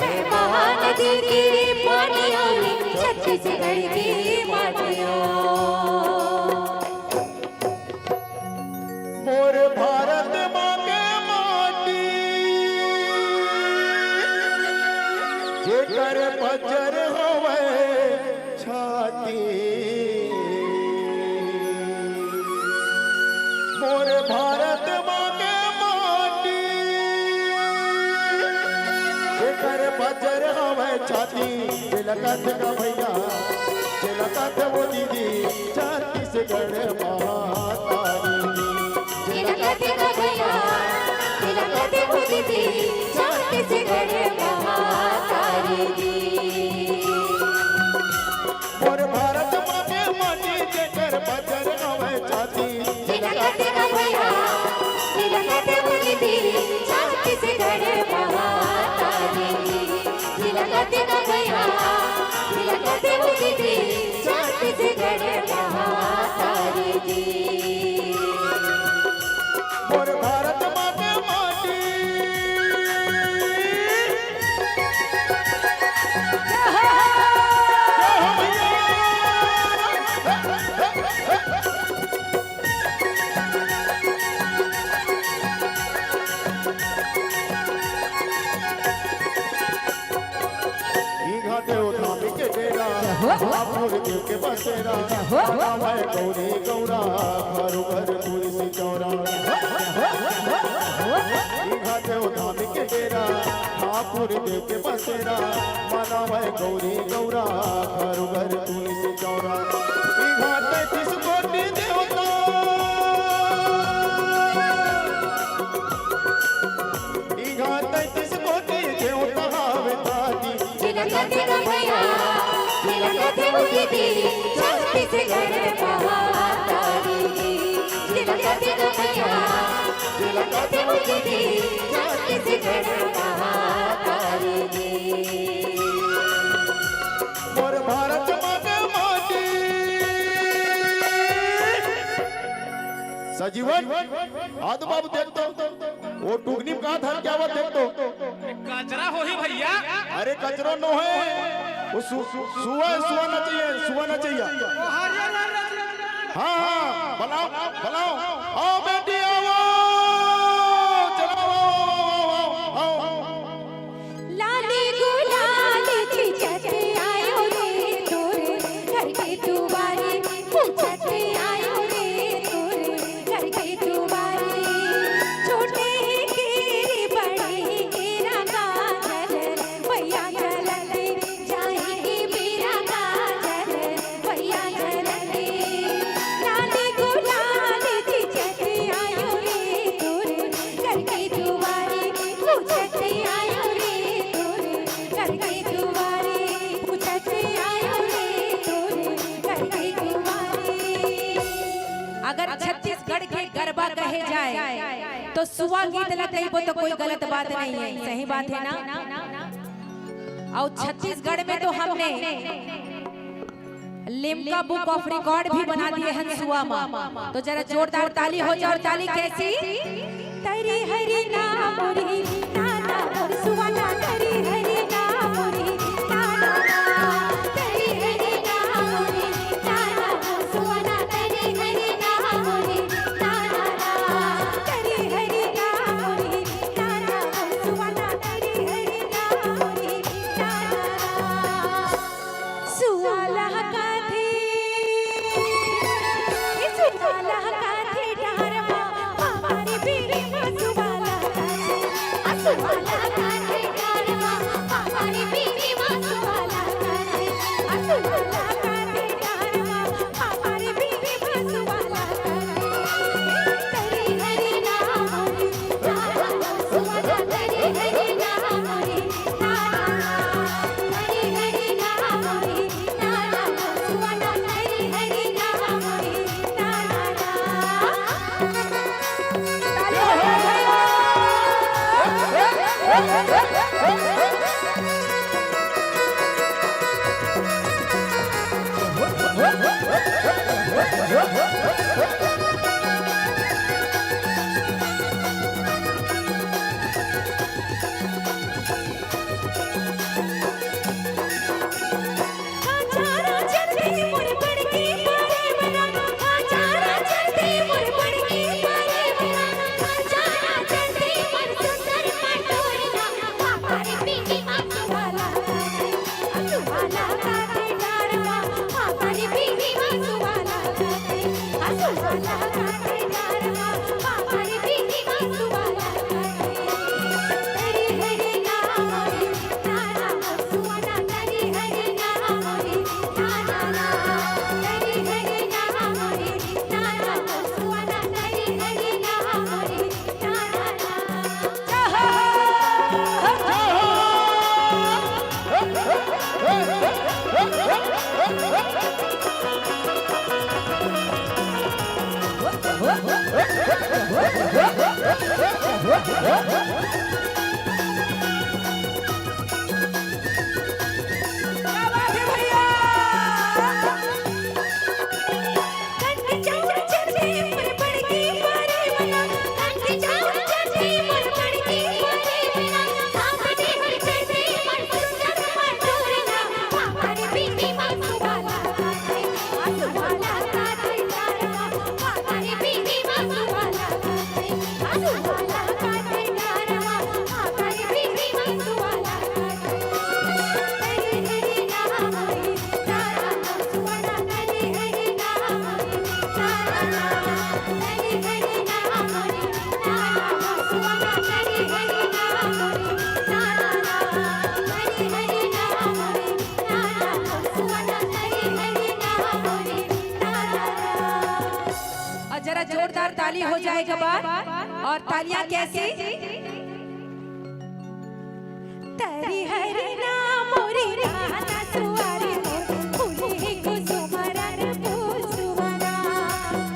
मैं महानदी के पानी अउ रे छत्तीसगढ़ के माटी अउ। मोर भारत माँ के माटी, जेकर बजर हवय छाती। मोर भारत छाती, जेला कथे का भैया, जेला कथे वो दीदी, छत्तीसगढ़ महातारी। जेला कथे का भैया, जेला कथे वो दीदी, छत्तीसगढ़ महातारी। मोर भारत माँ के माटी, जेकर बजर हवय छाती। जेला कथे का भैया, जेला कथे वो दीदी, छत्तीसगढ़ महातारी। जेला कथे का भैया, जेला कथे वो दीदी, छत्तीसगढ़ महातारी। मोर भारत माँ के माटी। जय हो भैया। इहाँ देव धाम के डेरा, ठाकुर देव के बसेरा, बनावय गौरी गौरा, घर घर तुलसी चौरा। इहाँ देव धाम के डेरा, ठाकुर देव के बसेरा, बनावय गौरी गौरा, घर घर तुलसी चौरा। इहाँ तैंतीस कोटि देवता, इहाँ तैंतीस कोटि देवता हवे दादी। जेला कथे का भैया, जेला कथे वो दीदी, छत्तीसगढ़ महातारी। जेला कथे का भैया, जेला कथे वो दीदी, छत्तीसगढ़ महातारी। मोर भारत माँ के माटी। सजीवन, आ तो बाबू देख तो, वो टुकनी में का धर के आवत देख तो। कचरा होही भैया। अरे कचरा नो है, वो सु-, सु-, सुआ, सुआ ना चाहिए, सुआ ना चाहिए। हाँ, हाँ, बुलाओ, बुलाओ, आओ बेटी आओ, चलो आओ, आओ, आओ, आओ, आओ। लाली गुलाल छिटत आयो रे तोरे घर के दुआरे, पूछत आयो रे तोरे घर के दुआरे। छोटे के रे बड़े के रंगा चल, भैया चलत जाही के बेरा गाजर, भैया चलत। लाली गुलाल छिटत आयो रे तोरे घर के दुआरे, पूछत आयो रे तोरे घर के दुआरे, पूछत आयो रे तोरे घर के दुआरे। अगर छत्तीसगढ़ के गरबा कहे जाए, तो सुआ गीत ला कहिबो तो कोई गलत बात नहीं है, सही बात है ना? अउ छत्तीसगढ़ में तो हमने लिम्का बुक ऑफ रिकॉर्ड भी बना दिए हैं सुआ मा। तो जरा जोरदार ताली हो जाए। और ताली कैसी? तरी हरी ना मोरी नाना मोर सुआ ना, तरी हरी ना मोरी नाना, तरी हरी ना मोरी नाना मोर सुआ ना, तरी हरी ना मोरी नाना, तरी हरी ना मोरी नाना मोर सुआ ना, तरी हरी ना मोरी नाना। सुआ लहकाथे, ए सुआ लहकाथे डहर मा, हमारी बीड़ी मा सुआ लहकाथे। आ क्या बात है भैया। और जरा जोरदार ताली हो जाए एक बार। और तालियां कैसी? तरी हरी ना मोरी नाना सुवारी मोर, फूले कुसुम रंग फूल सुवना।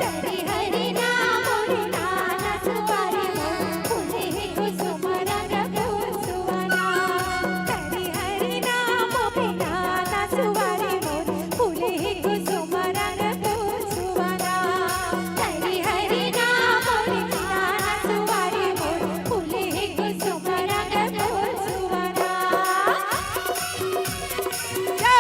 तरी हरी ना मोरी नाना सुवारी मोर, फूले कुसुम रंग फूल सुवना। तरी हरी ना मोरी नाना सुवारी मोर, फूले कुसुम रंग फूल सुवना। तरी हरी ना मोरी नाना सुवारी मोर, फूले कुसुम रंग फूल सुवना। जय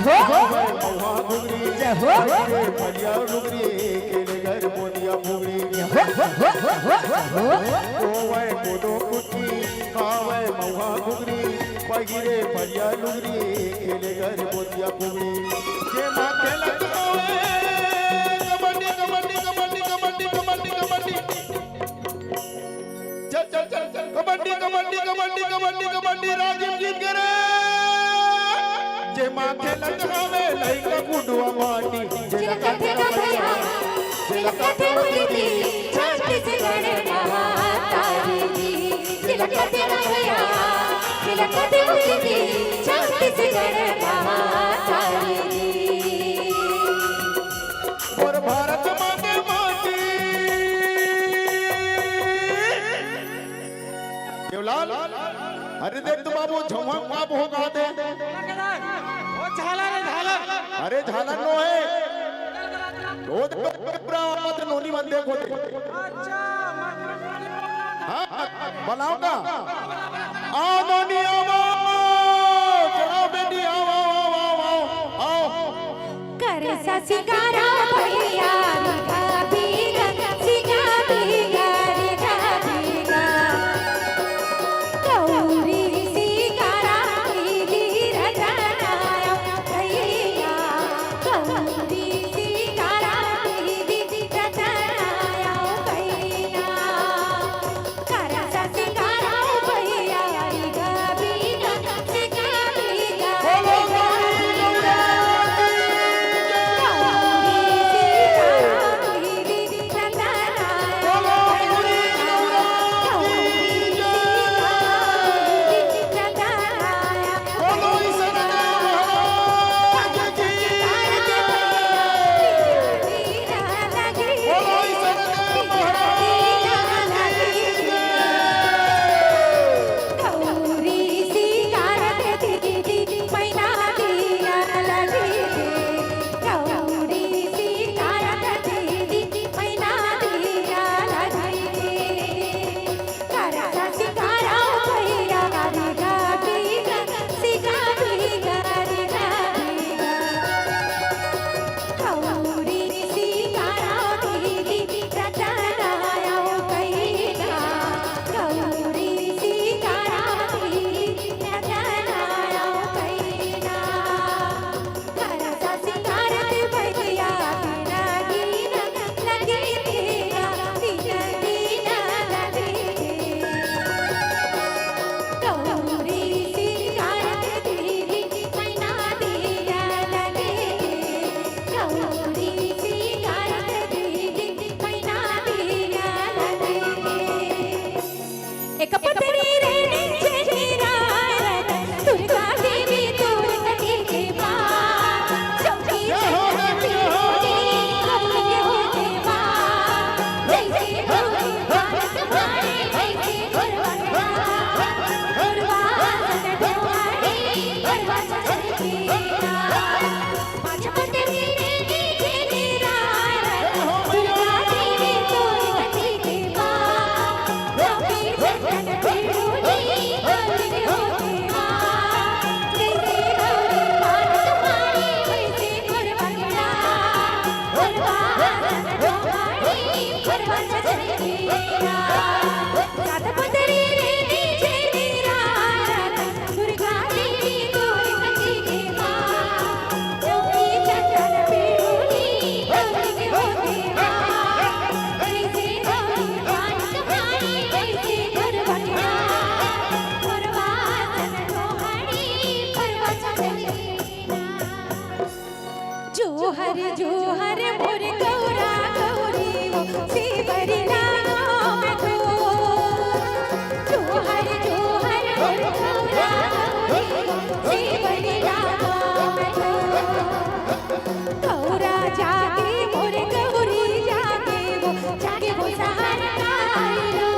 हो। जय हो। जय हो। कबड्डी, कबड्डी, कबड्डी, कबड्डी, कबड्डी, राजीव जीत गे रे। जेमा खेलत हवे लइका गुडुआ माटी, जेला कथे भैया, जेला कथे दीदी, छत्तीसगढ़ महातारी जी। जेला कथे भैया, जेला कथे दीदी, छत्तीसगढ़ महातारी जी। मोर भारत माँ के माटी। देवलाल, अरे देख तो बाबू, झौवा का भोगा दे। वो झालर है, झालर। अरे झालर नो है। वो तो पूरा मत नोनी मन देखो दे। हाँ, बनाओ का? आओ नोनी, आओ, आओ, चलो बेटी, आओ, आओ, आओ, आओ, आओ, आओ। करे सा सिंगारा भैया, मीठा भी जोहर जोहर मोर गौरा गौरी वो सेवरी लानो मैं तो। जोहर जोहर मोर गौरा गौरी वो सेवरी लानो मैं तो। गौरा जागे मोर गौरी जागे वो जागे वो सहर काइलो।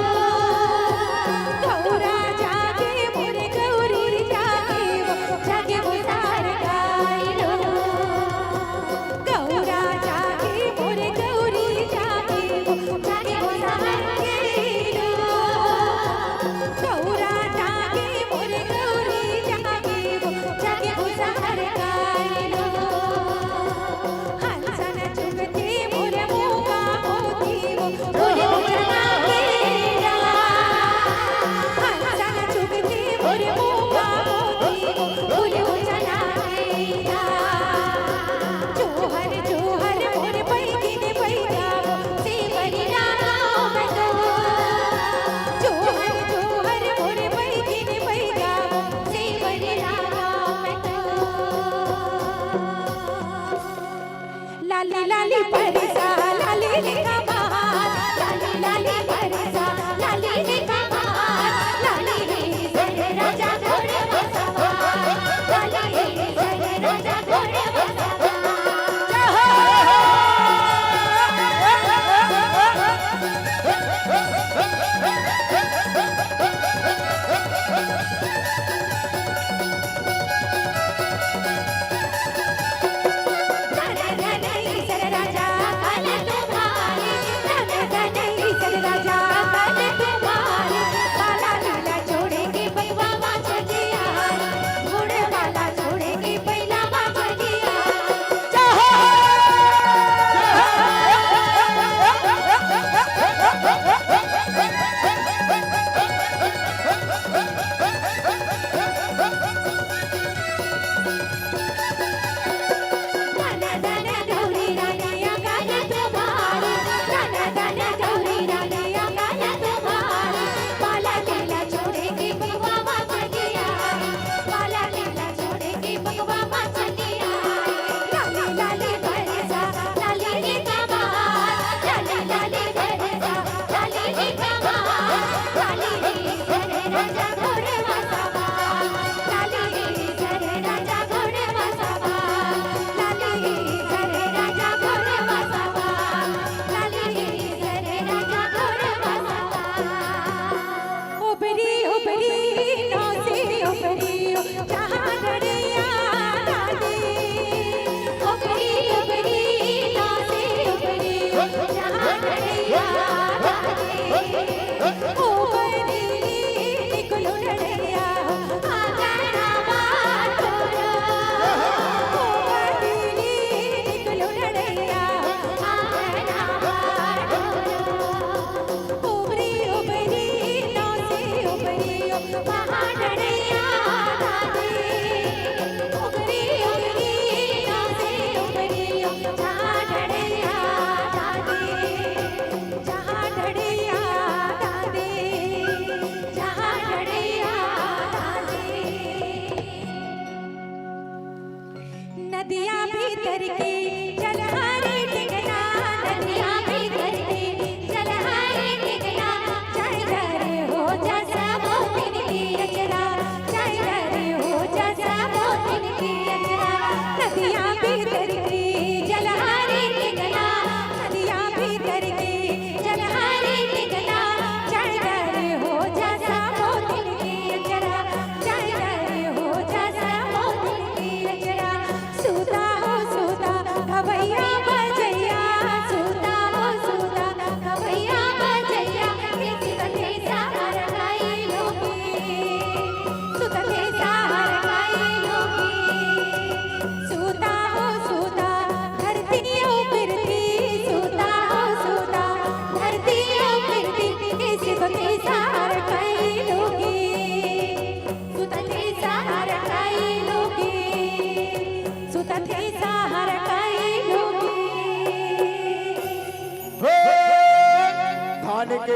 गौरा जागे मोर गौरी जागे वो जागे वो सहर काइलो। गौरा जागे मोर गौरी जागे वो जागे वो सहर काइलो। गौरा जागे मोर गौरी जागे वो जागे वो सहर काइलो। हंसन चुगती मोर मूंगा मोती वो बोले उठना केरा। हंसन चुगती मोर मूंगा मोती वो बोले उठना केरा। जोहर जोहर मोर बैगिन बैगा वो सेवरी लानो मैं तो। जोहर जोहर मोर बैगिन बैगा वो सेवरी लानो मैं तो। लाली लाली परसा लाली रे कमाल। लाली लाली परसा लाली रे कमाल। लाली रे सर राजा घोड़े बसवा। लाली रे सर राजा घोड़े बसवा।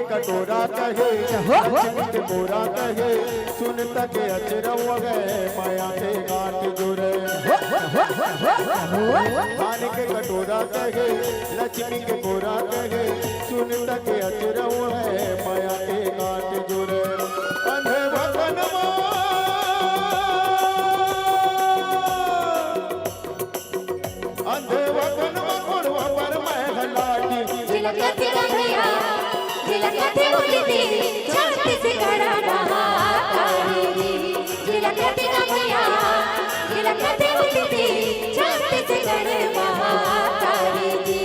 कटोरा कहे, लक्ष्मी के बोरा कहे, सुन तके अचरव गए, माया के गांठ जुरे। धान के कटोरा कहे, लक्ष्मी के बोरा कहे, सुन तके अचरव है, माया के गांठ जुरे। अंधे वतनवा, अंधे वतनवा कोड़वा पर महलाटी। झिलकत गंगैया, झिलकत उठती, छत्तीसगढ़ महाकाली जी। झिलकत गंगैया, झिलकत उठती, छत्तीसगढ़ महाकाली जी।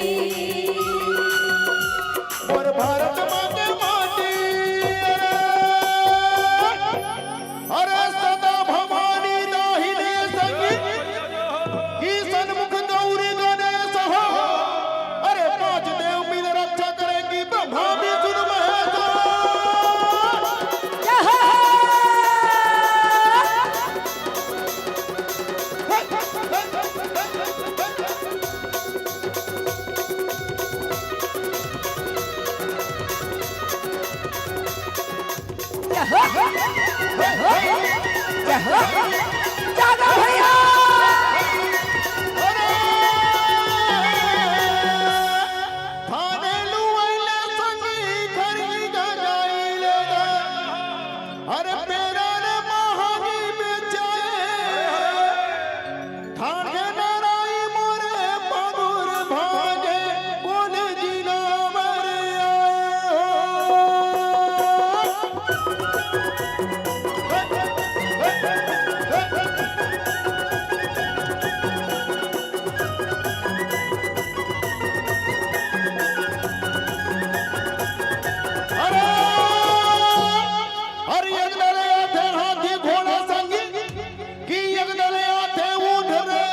मोर भारत माँ के माटी, अरे सदा भवानी दाहिने संगी, की सन्मुख गौरी गणेश हो। अरे पांच देव मिल रक्षा करेंगी, ब्रह्मा विष्णु महेश। जागा भैया। अरे थाने लुवैले संगी खरी गजाइले गा। अरे पेरा रे महानी बेचाए। थाने नराई मोरे पागुर भागे कोन जिना मरे आए हो। अरे, अरे, एक दले आथे हाथी घोड़ा संगी, कि एक दले आथे ऊंट रे,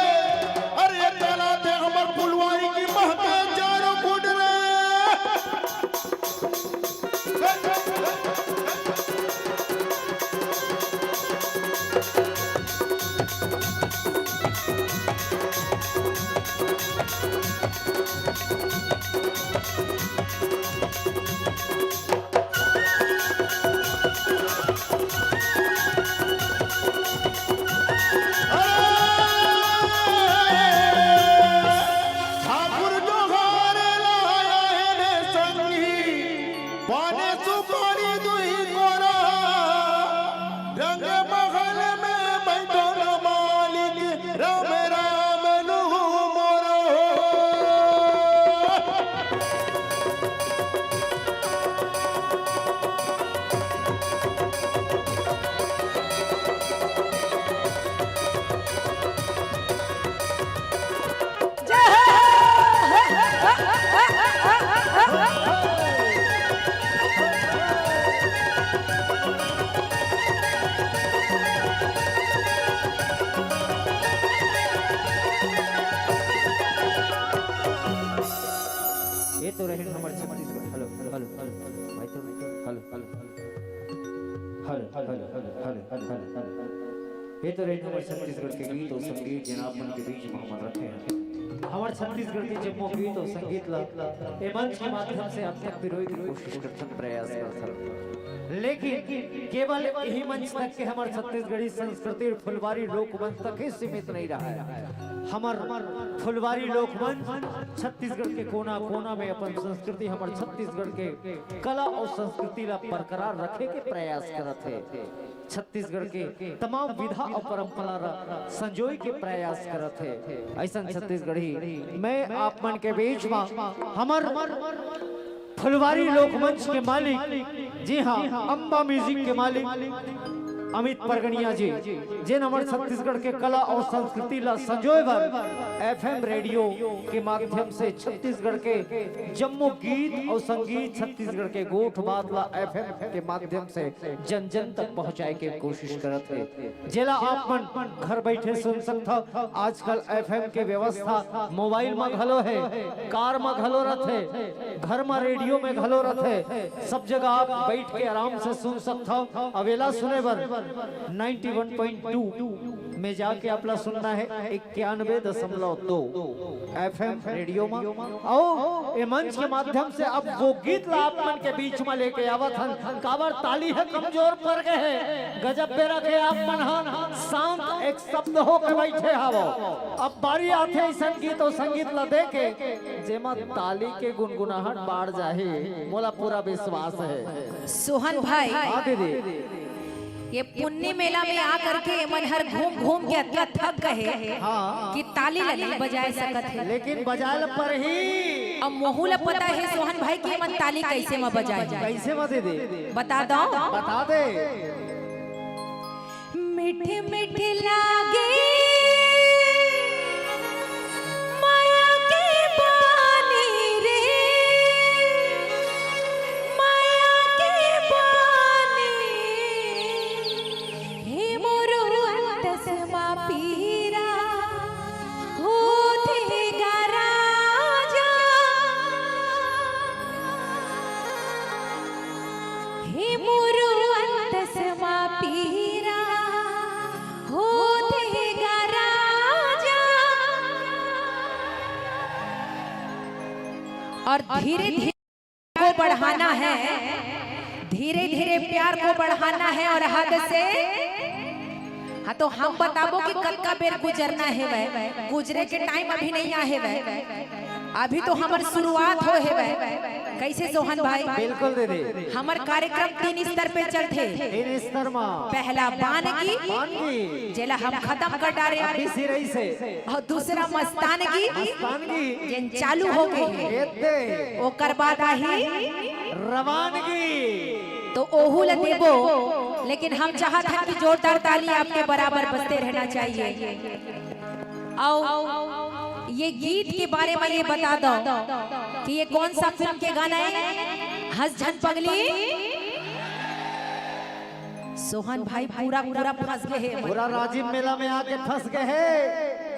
अरे, एक दले आथे हमर फुलवारी की महके चारों कुट रे। ठाकुर जोहार लाए रे संगी, पाने सुपारी दुई कोरा, रंग महल में बैठो न मालिक, राम राम लू मोरो। ये तो रहे हमर Chhattisgarh. Hello, hello, hello, hello. भाई तो hello, hello, hello. Hello, hello, hello, hello. ये तो रहे हमर छत्तीसगढ़ के गीत और संगीत, जेन आप मन के बीच में हमन रखे हैं। हमर छत्तीसगढ़ के जम्मो गीत और संगीत ला ए मंच के माध्यम से आप तक पिरोए के कोशिश करथन, प्रयास करथन। लेकिन केवल यही मंच तक के हमर छत्तीसगढ़ी संस्कृति और फुलवारी लोकमंच तक ही सीमित नहीं रहा है। हमर फुलवारी लोकमंच छत्तीसगढ़ के कोना कोना में अपन संस्कृति, हमर छत्तीसगढ़ के कला और संस्कृति ला बरकरार रखे के प्रयास करत हे। छत्तीसगढ़ के तमाम विधा और परंपरा ला संजोए के प्रयास करत हे। ऐसन छत्तीसगढ़ी मैं आप मन के बीच में हमर फुलवारी लोकमंच के मालिक, जी हाँ, अम्बा म्यूजिक के मालिक अमित परगनिया जी, जेन हमर छत्तीसगढ़ के कला और संस्कृति ला संजोए बर एफएम रेडियो के माध्यम से छत्तीसगढ़ के जम्मो गीत और संगीत, छत्तीसगढ़ के गोठ बात ला एफएम के माध्यम से जन जन तक पहुंचाए के कोशिश करत हे, जेला आप मन घर बैठे सुन सकथव। आजकल एफएम के व्यवस्था मोबाइल म घलो हे, कार म घलो रथे, घर म रेडियो में घलो रथे, सब जगह आप बैठ के आराम से सुन सकथव। अउ एला सुने बर नाइंटी वन पॉइंट टू में जाके आप ला सुनना है, इक्यानवे दशमलव दो एफएम रेडियो में। अउ ए मंच के माध्यम से अब वो गीत ला आप मन के बीच में लेके आवत हन, काबर ताली ह कमजोर पड़ गए हे। गजब बेरा के आप मन ह शांत एक शब्द होके बैठे हवो। अब बारी आथे ऐसन गीत अउ संगीत ला दे के, जेमा ताली के गुनगुनाहट बाढ़ जाही, मोला पूरा विश्वास हे। सोहन भाई, हाँ दीदी। ये पुन्नी मेला में आ करके एमन हर घूम घूम के अतना थक गए हे हाँ। कि ताली ला नइ बजाए सकत हे। लेकिन बजाए ला परही। अब मोहू ला पता हे सोहन भाई कि एमन ताली कैसे म बजाए। कैसे म दीदी? बता दो। बता दे। मीठ मीठ लागे माया के पानी रे, माया के पानी। हे मोरो अंतस मा पीरा होथे गा राजा। हे मोरो अंतस मा पीरा होथे गा राजा। और धीरे धीरे को बढ़ाना है, धीरे धीरे प्यार को बढ़ाना है और हद से। हाँ, तो हम बताबो कि कतका बेर गुजरना हे वह, गुजरे के टाइम अभी नहीं आहे वह, अभी तो हमर शुरुआत हो हे वह। कैसे सोहन भाई? बिल्कुल दीदी। हमर कार्यक्रम तीन स्तर पे चलथे। तीन स्तर मा। पहला बानगी, बानगी। जेला हम खत्म कर डारे। अभी सिरई से। और दूसरा मस्तानगी, मस्तानगी। जेन चालू हो गए हे। एते। ओकर बाद आही रवानगी। तो ओहू ल देबो, लेकिन हम चाहत हन कि जोरदार ताली आपके बराबर बजते रहना चाहिए। अउ ये गीत के बारे में ये बता दो कि ये कौन सा फिल्म के गाना हे? हंस झन पगली। सोहन भाई पूरा पूरा फंस गए हे। पूरा राजिम मेला में आके फंस गए हे।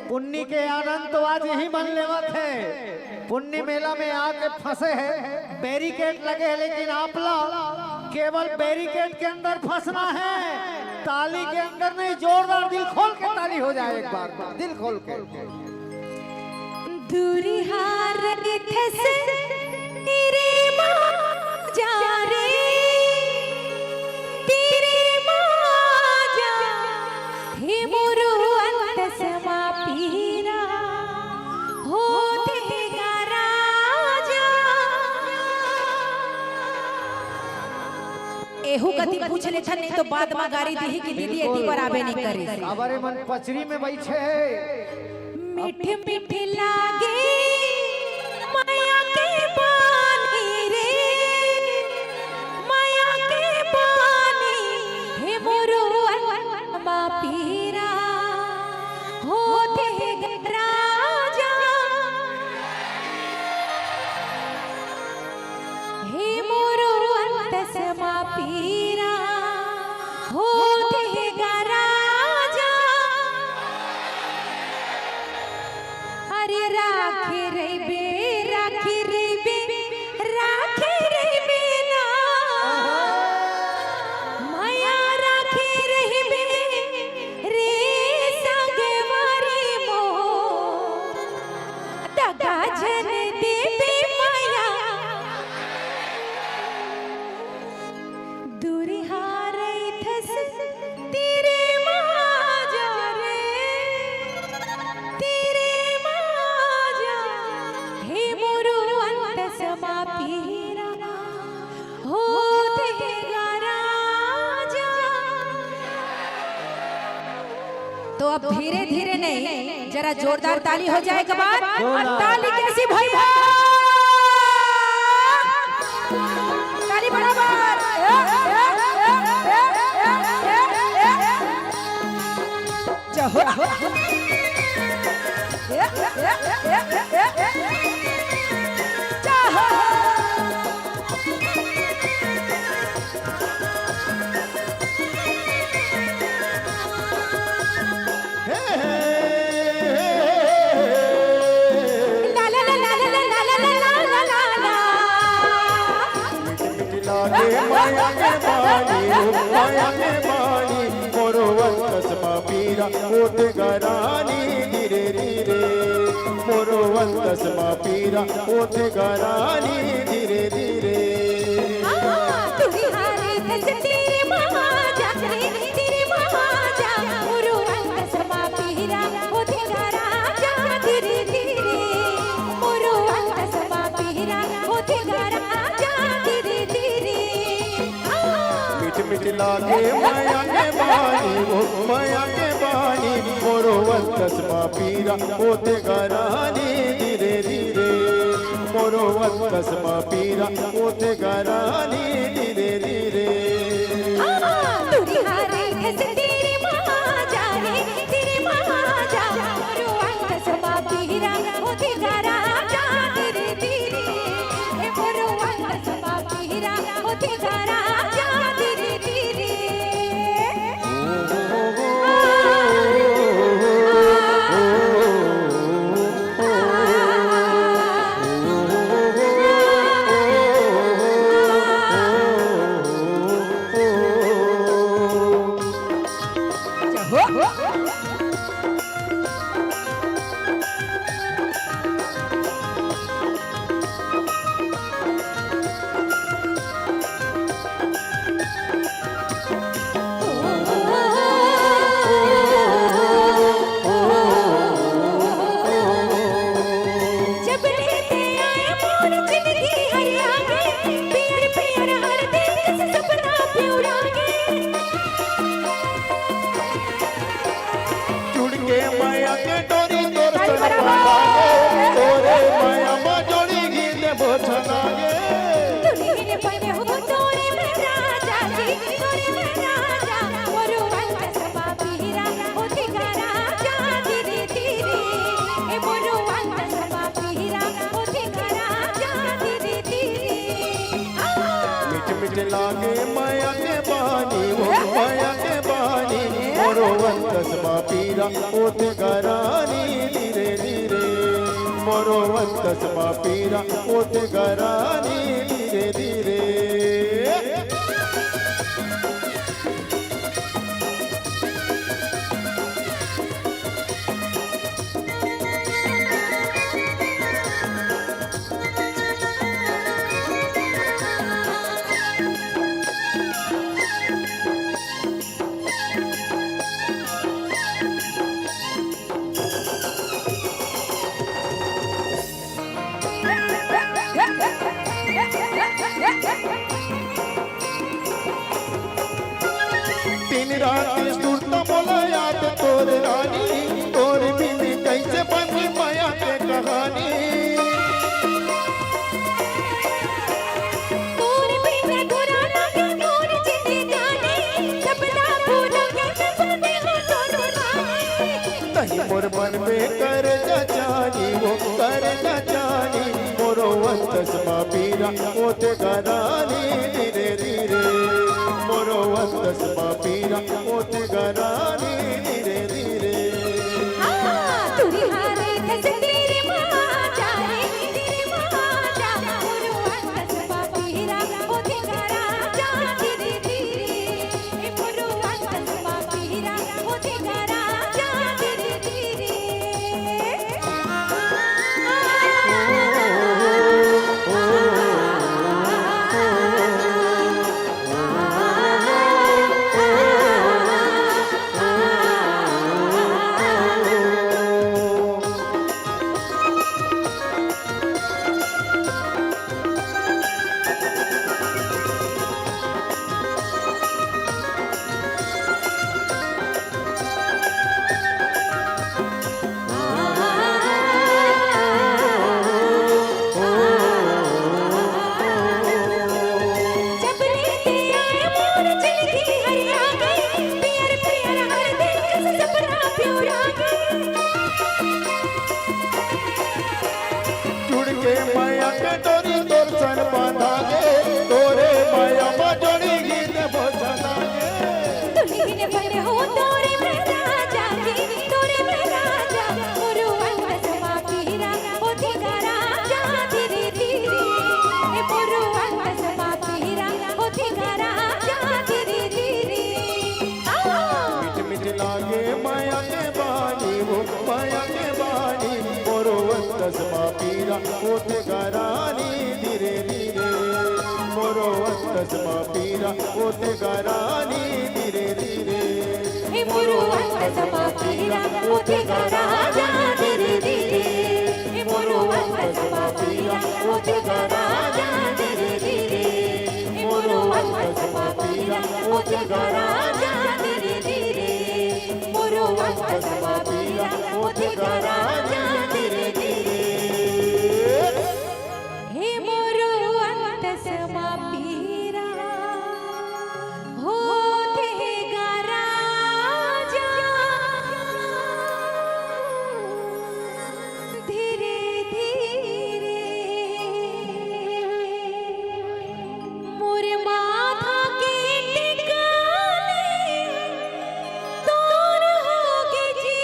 पुन्नी के आनंद तो आज इही मन लेवत हे। पुन्नी मेला में आके फंसे हे, बैरिकेड लगे हे, लेकिन आप ला केवल बैरिकेड के अंदर फंसना हे। ताली के अंदर नहीं, जोरदार दिल खोल के ताली हो जाए एक बार, दिल खोल के। दूरिहा रहिथस तेरे माँ जा रे, तेरे माँ जा, हे मोरो अंतस मा पीरा होथे गा राजा। एहू कति पूछ लेथन, नहीं तो बाद मा गारी दिही कि दीदी एती बर आबे नहीं करिस। अबरे मन पचरी में बैठे हे। मीठ मीठ लागे माया के पानी रे, माया के पानी, हे मोरो अंतस मा पीरा होथे गा राजा। हे मोरो अंतस मा पीरा होथे गा राजा। अरे राखे रहिबे, राखे रहिबे, राखे रहिबे ना। माया राखे रहिबे रे संगवारी मोर। दगा झन देबे माया। दूरिहा रहिथस तेरे माँ जा रे, तेरे माँ जा, हे मोरो अंतस मा पीरा होथे गा राजा। तो अब धीरे धीरे नहीं, जरा जोरदार ताली हो जाए एक बार। और ताली कैसी भैया? ताली बराबर। चाहो। चाहो। पीरा होथे गा रानी धीरे धीरे, मोरो अंतस मा पीरा होथे गा रानी धीरे धीरे। मीठ मीठ लागे मया के बानी वो, मया के बानी, मोरो अंतस मा पीरा होथे गा रानी धीरे धीरे, मोरो अंतस मा पीरा होथे गा रानी धीरे धीरे। जुड़ के मया के डोरी तोर संग बंधा गे, तोरे मया मा जोड़ी गीत बोझना गे। मीठ मीठ लागे मया के बानी वो, मया के बानी, मोरो अंतस मा पीरा होथे गा रानी धीरे धीरे, मोरो अंतस मा पीरा होथे गा रानी धीरे धीरे। दिन रात सुरता मोला याद तोर रानी, तोर बिन कैसे बनी मया के कहानी। तहीं मोर मन में कर जा जानी वो, कर जा जानी, मोरो अंतस मा पीरा होथे गा रानी धीरे धीरे, मोरो अंतस मा पीरा होथे गा रानी धीरे धीरे। जुड़ के मया के डोरी तोर संग बंधा गे, तोरे मया मा जोड़ी गीत बोझना गे। मीठ मीठ लागे अंतस मा पीरा होथे गा रानी धीरे धीरे। हे मोरो अंतस मा पीरा होथे गा राजा धीरे धीरे। हे मोरो अंतस मा पीरा होथे गा राजा धीरे धीरे। हे मोरो अंतस मा पीरा होथे गा राजा धीरे धीरे। मोरो अंतस मा पीरा होथे गा राजा धीरे धीरे। हे मोरो अंतस मा पीरा होथे गा राजा धीरे धीरे। मोर माथा के टिका ले तोर होगे जी।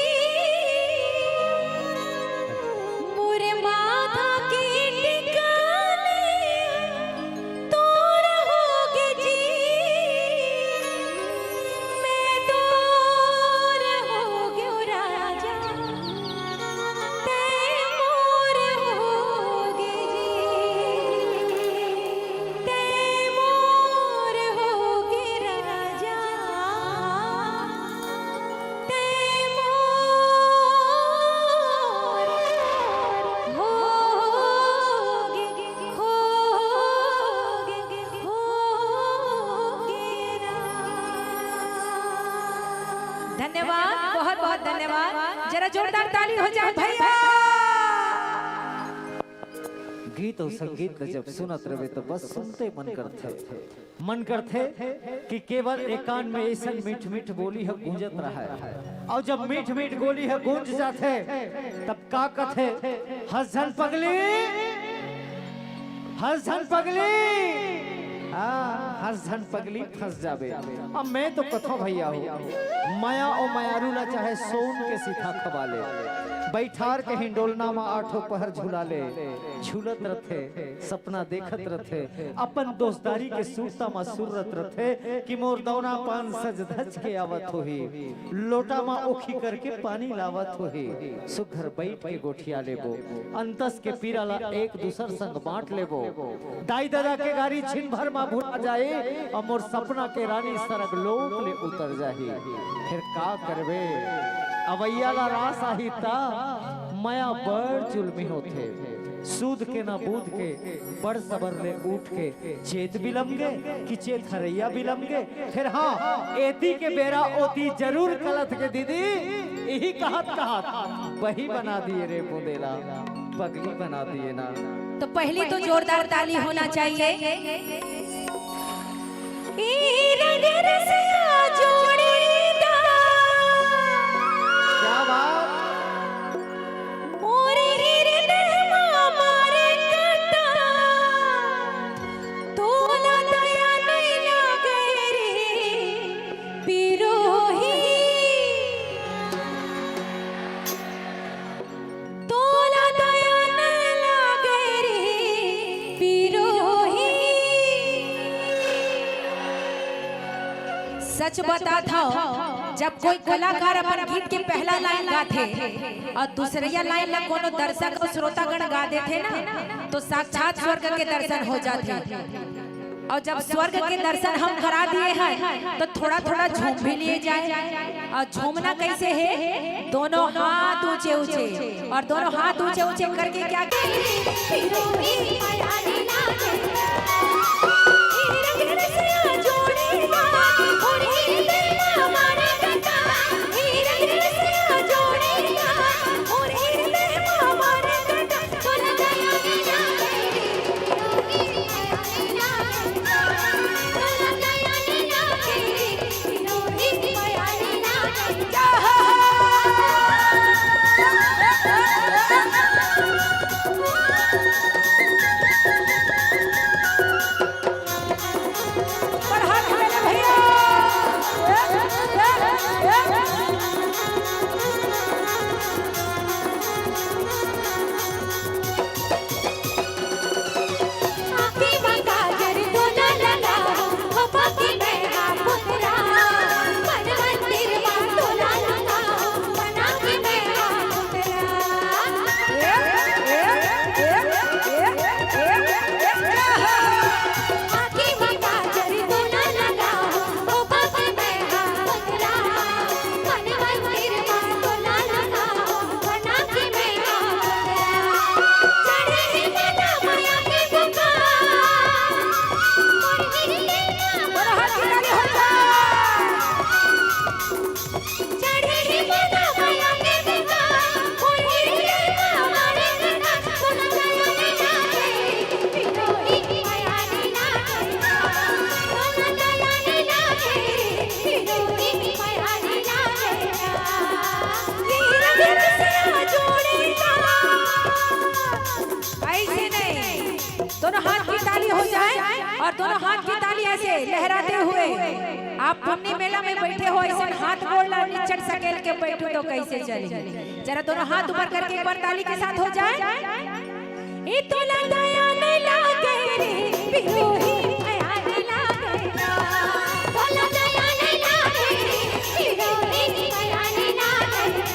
मोर माथा के टिका ले तोर होगे जी। मैं तोर होगेंव राजा, तैं मोर होगे जी। तैं मोर होगे राजा, तैं मोर होगे, होगे, होगे राजा। धन्यवाद, बहुत बहुत धन्यवाद। जरा जोरदार ताली हो जाए भैया। गीत अउ संगीत ल जब सुनत रहे त बस सुनते मन करथे, मन करथे कि केवल ए कान में अइसन मीठ मीठ बोली ह गूंजत रहय। अउ जब मीठ मीठ बोली ह गूंज जाथे तब का कथे, हंस झन पगली, हंस झन पगली, हाँ, हंस झन पगली, फंस जाबे। अब मैं तो कथों भैया हो, मया अउ मयारू ला चाहे सोन के सीथा खवा ले, बैठार के हिंडोलना म आठों पहर झुला ले, झूलत रथे, सपना देखत रथे, अपन दोस्तारी के सुरता म सुरत रथे कि मोर दौना पान सज धज के आवत होही। लोटा म ओखी करके पानी लावत होही। सुघर बइठ के गोठिया लेबो, अंतस के पीरा ला एक दूसर संग बांट लेबो। दाई ददा के गारी छिन भर म भुला जाए, अउ मोर सपना के रानी सरग लोक ले उतर जाही। फेर का करबे, अवइया ला रास आही त मया बड़ जुलमी होथे। सूद के ना बूद के, बड़ सबर ले उठ के चेत बिलम गे कि चेत हरैया बिलम गे। फेर हाँ, एती के बेरा ओती जरूर कलत के दीदी, इही कहत कहत बही बना दिए रे बुंदेला, पगली बना दिए ना। तो पहली तो जोरदार ताली होना चाहिए। ए रंग रसिया जोड़ीदार। क्या बात। मोरे हृदय मा मारे कांटा, तोला दया नइ लागे रे बिरोही। तोला दया नइ लागे रे बिरोही। सच बतात हव, जब कोई कलाकार अपन गीत के पहला लाइन गाथे अउ दूसरइया लाइन ला कोनो दर्शक अउ श्रोतागण गा देथे ना, तो साक्षात स्वर्ग के दर्शन हो जाथे। अउ जब स्वर्ग के दर्शन हम करा दिए हैं, तो थोड़ा-थोड़ा झूम भी लिए जाए। अउ झूमना कइसे हे? दोनों हाथ ऊंचे ऊंचे, अउ दोनों हाथ ऊंचे ऊंचे करके क्या दोनों हाथ की ताली हो जाए और दोनों हाथ की ताली ऐसे लहराते हुए आप पुन्नी मेला में बैठे हो, ऐसे हाथ गोड़ ला निचट सकेल के बैठो तो कैसे चली? जरा दोनों हाथ ऊपर करके एक बार ताली के साथ हो जाए। ए तोला दया नहीं लागे रे, बिरोही दया नहीं लागे ना। तोला दया नहीं लागे रे, बिरोही दया नहीं लागे ना।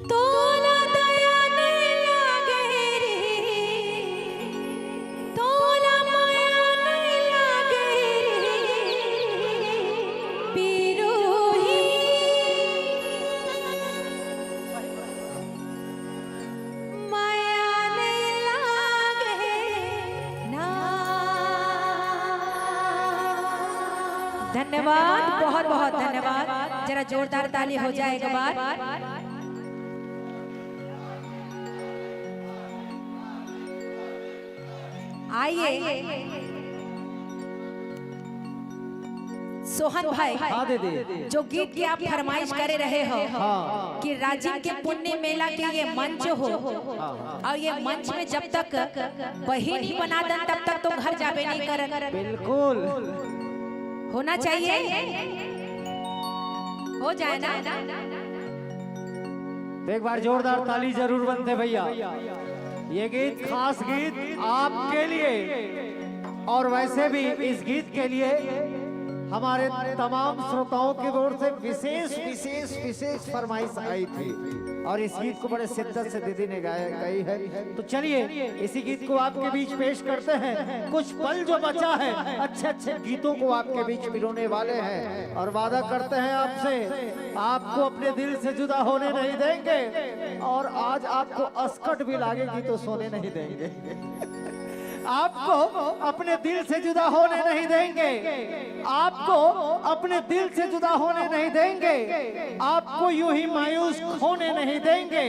तोला दया नहीं लागे रे, तोला माया नहीं लागे रे, बिरोही माया नहीं लागे ना। धन्यवाद, बहुत बहुत धन्यवाद। जरा जोरदार ताली हो जाए एक बार। आइए सोहन भाई, हाँ दीदी। जो गीत की आप फरमाइश करे रहे हो हाँ। कि राजिम के पुन्नी मेला के ये मंच हो हाँ। और ये मंच में जब तक बहिनी बना दन तब तक तो घर जाबे नहीं करन। बिल्कुल। होना चाहिए, हो जाए ना। तो एक बार जोरदार ताली जरूर बनते भैया। ये गीत, खास गीत आपके लिए, और वैसे भी इस गीत के लिए हमारे तमाम श्रोताओं की ओर से विशेष विशेष विशेष फरमाइश आई थी और इस गीत को बड़े शिद्दत से दीदी ने गाया, गाई है। तो चलिए इसी गीत को आपके बीच पेश करते हैं। कुछ पल जो बचा है अच्छे अच्छे गीतों को आपके बीच पिरोने वाले हैं और वादा करते हैं आपसे, आपको अपने दिल से जुदा होने नहीं देंगे और आज आपको अस्कट भी लागेगी तो सोने नहीं देंगे। आपको अपने दिल से जुदा होने नहीं देंगे, आपको अपने दिल से जुदा होने नहीं देंगे, आपको यूं ही मायूस होने नहीं देंगे।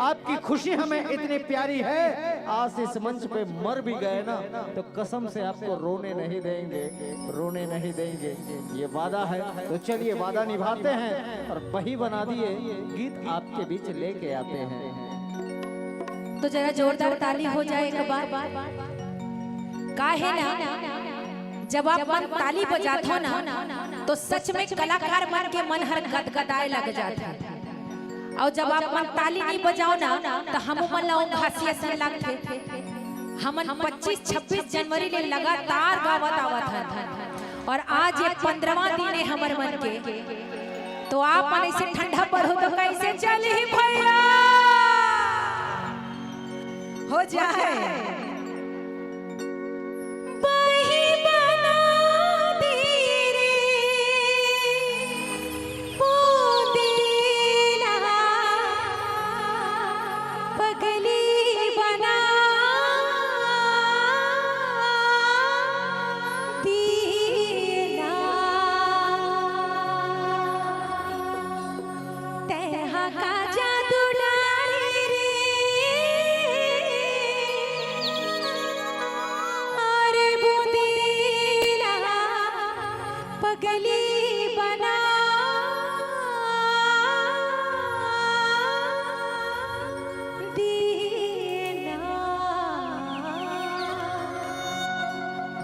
आपकी खुशी हमें इतनी प्यारी है, आज इस मंच पे मर भी गए ना तो कसम से आपको रोने नहीं देंगे, रोने नहीं देंगे। ये वादा है, तो चलिए वादा निभाते हैं और बही बना दिए गीत आपके बीच लेके आते हैं। तो जरा जोरदार ताली हो जाए एक बार। का है ना, जब आप मन ताली बजात हो ना, तो सच में कलाकार मन के मन हर गदगदाए लग जात है। और जब आप मन ताली नहीं बजाओ ना, तो हम मन ला घासिया सन लगथे। हमन पच्चीस छब्बीस जनवरी ले लगातार गावत आवत हन, और आज ये पंद्रहवाँ दिन है हमर मन के, तो आप मन ऐसे ठंडा पड़ो तो कैसे चली भैया? हो जाए।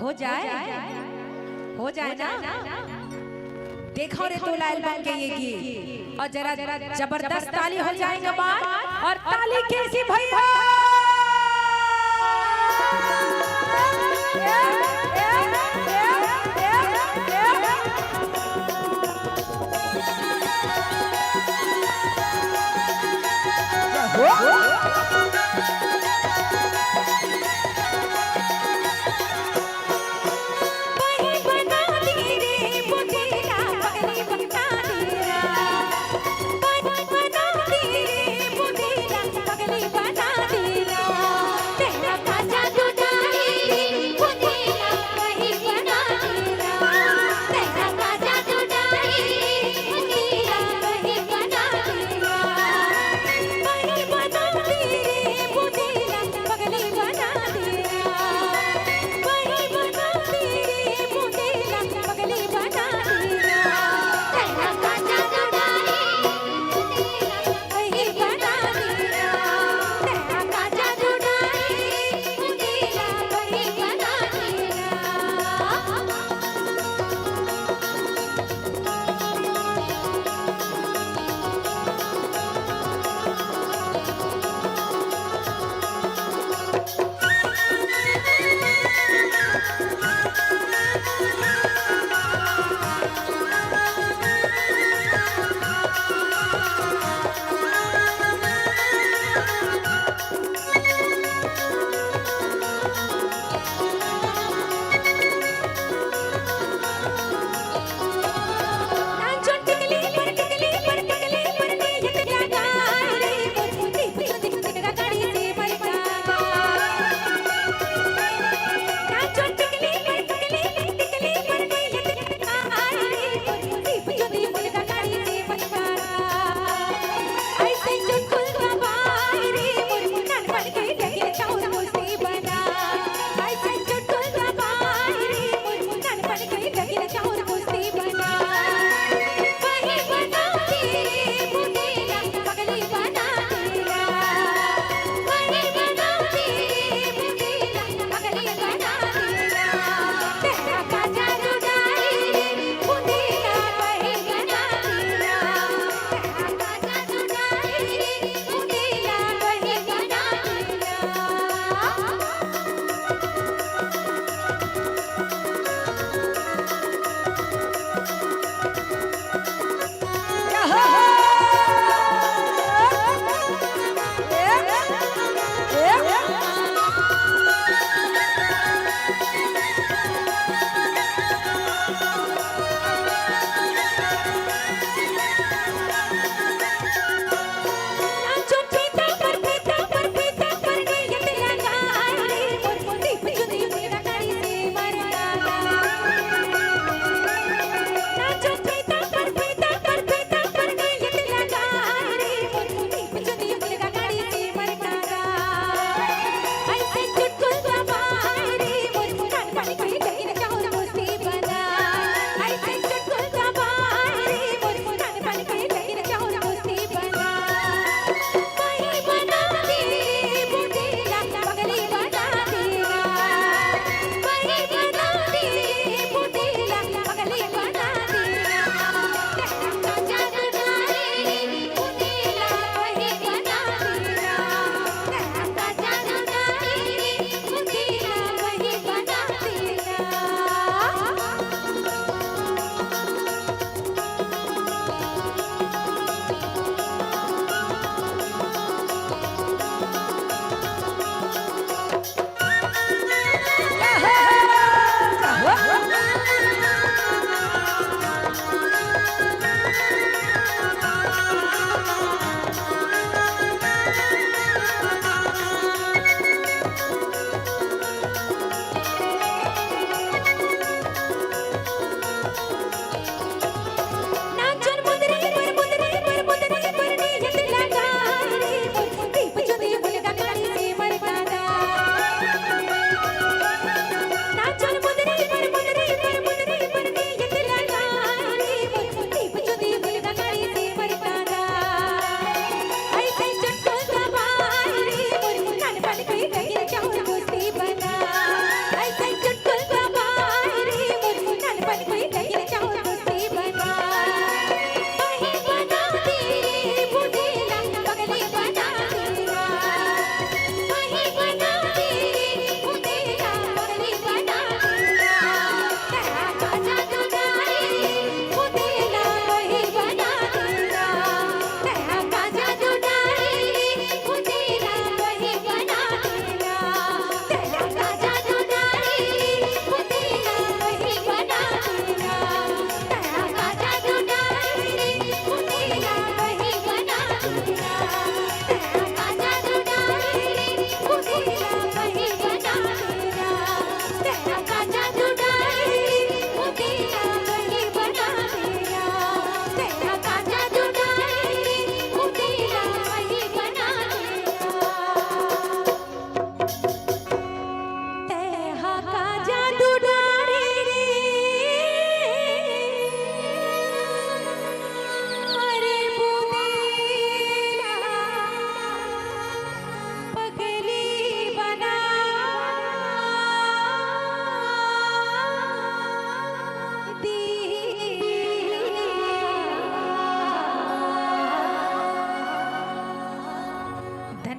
हो जाए, हो जाए ना। देखो रे तोला एल्बम के ये गीत, और जरा जबरदस्त ताली हो जाए एक बार, और ताली कैसी भैया।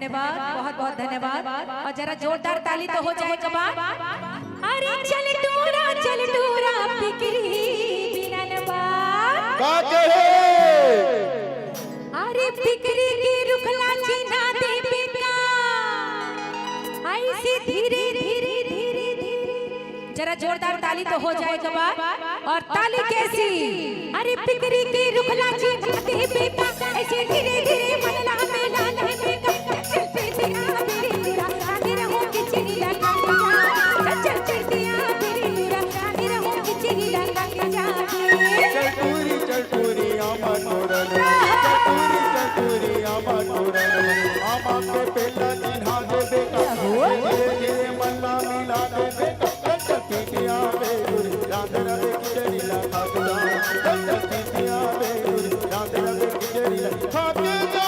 धन्यवाद, बहुत बहुत धन्यवाद। और जरा जोरदार ताली तो हो जाए कमाल। अरे चल टूरा, चल टूरा, पिकरी बिनन बा। का कहे? अरे पिकरी के रुखला चिन्हा देबे का, ऐसे धीरे धीरे धीरे धीरे। जरा जोरदार ताली तो हो जाए कमाल। और ताली कैसी? अरे पिकरी के रुखला चिन्हा देबे का, ऐसे धीरे धीरे मन ला मेला लेबे का। चल चल पिया मेरी लूरा, तेरा हो के चली लगा के जा। चल चल चल पिया मेरी लूरा, तेरा हो के चली लगा के जा। चल टूरी, चल टूरी, आमा टूरन। चल टूरी, चल टूरी, आमा टूरन। आमा के पेला चिन्हा देबे का, धीरे धीरे मन ला मिला देबे का। चल चल पिया मेरी लूरा, तेरा हो के चली लगा के जा। चल चल पिया मेरी लूरा, तेरा हो के चली लगा के जा।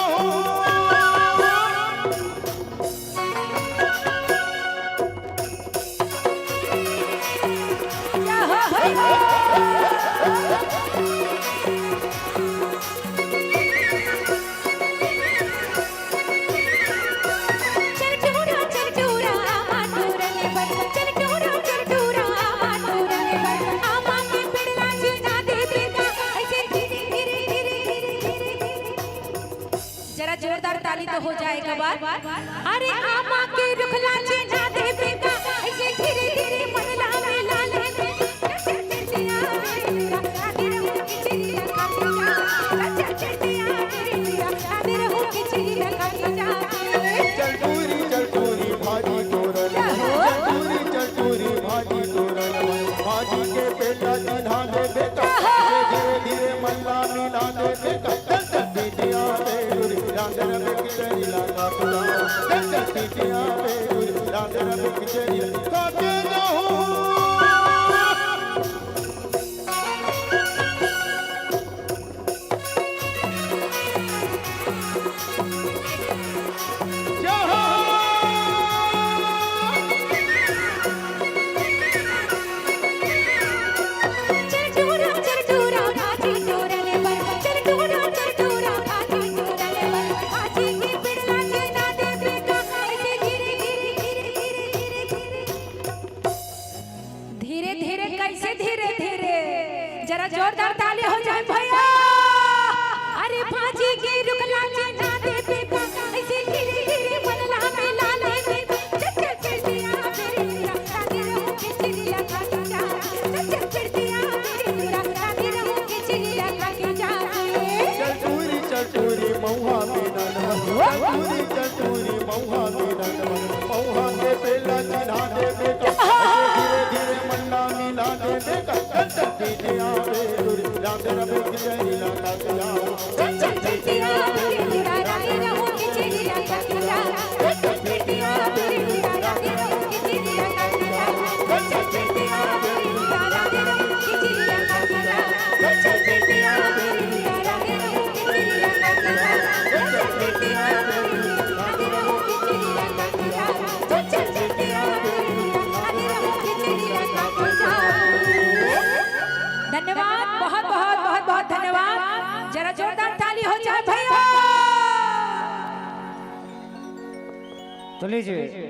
जरा जोरदार ताली तो हो जाए कमाल। अरे आमा के रुखला चिन्हा देबे का, ऐसे धीरे धीरे मन ला मेला लेबे। चल टूरी, चल टूरी, भाजी तोरन। चल टूरी, चल टूरी, भाजी तोरन। भाजी के पेला चिन्हा देबे का, ऐसे धीरे धीरे मन ला मिला देबे का। चल चल पिया मेरी लूरा, तेरा हो के चली लगा के जा। चल चल पिया मेरी लूरा, तेरा हो के चली लगा के जा। धीरे धीरे, कैसे धीरे धीरे? जरा जोरदार ताली हो जाए भैया। अरे भाजी के रुखला चिन्हा देबे का, ऐसे धीरे धीरे मन ला मेला लेबे। चल चल चल पिया मेरी लूरा, तेरा हो के चली लगा के जा। चल चल चल पिया मेरी लूरा, तेरा हो के चली लगा के जा। चल टूरी, चल टूरी, महुआ में ननवा। चल टूरी, चल टूरी, महुआ में ननवा। महुआ के पेला चिन्हा देबे का, धीरे धीरे मन ला मिला देबे का। चल चल पिया मेरी लूरा, तेरा हो के चली लगा के जा। चल चल चल पिया मेरी लूरा, तेरा हो के चली लगा के जा। चल चल चल पिया मेरी लूरा, तेरा हो के चली लगा के जा। चल चल चल पिया मेरी लूरा, तेरा हो के चली लगा के जा। चल चल चल पिया मेरी लूरा, तेरा हो के चली लगा के जा। चल चल चल पिया मेरी लूरा, तेरा हो के चली लगा के जा। चल चल चल पिया मेरी लूरा, तेरा हो के चली लगा के जा। धन्यवाद, बहुत बहुत बहुत बहुत धन्यवाद। जरा जोरदार ताली हो जाए भैया। तो लीजिए,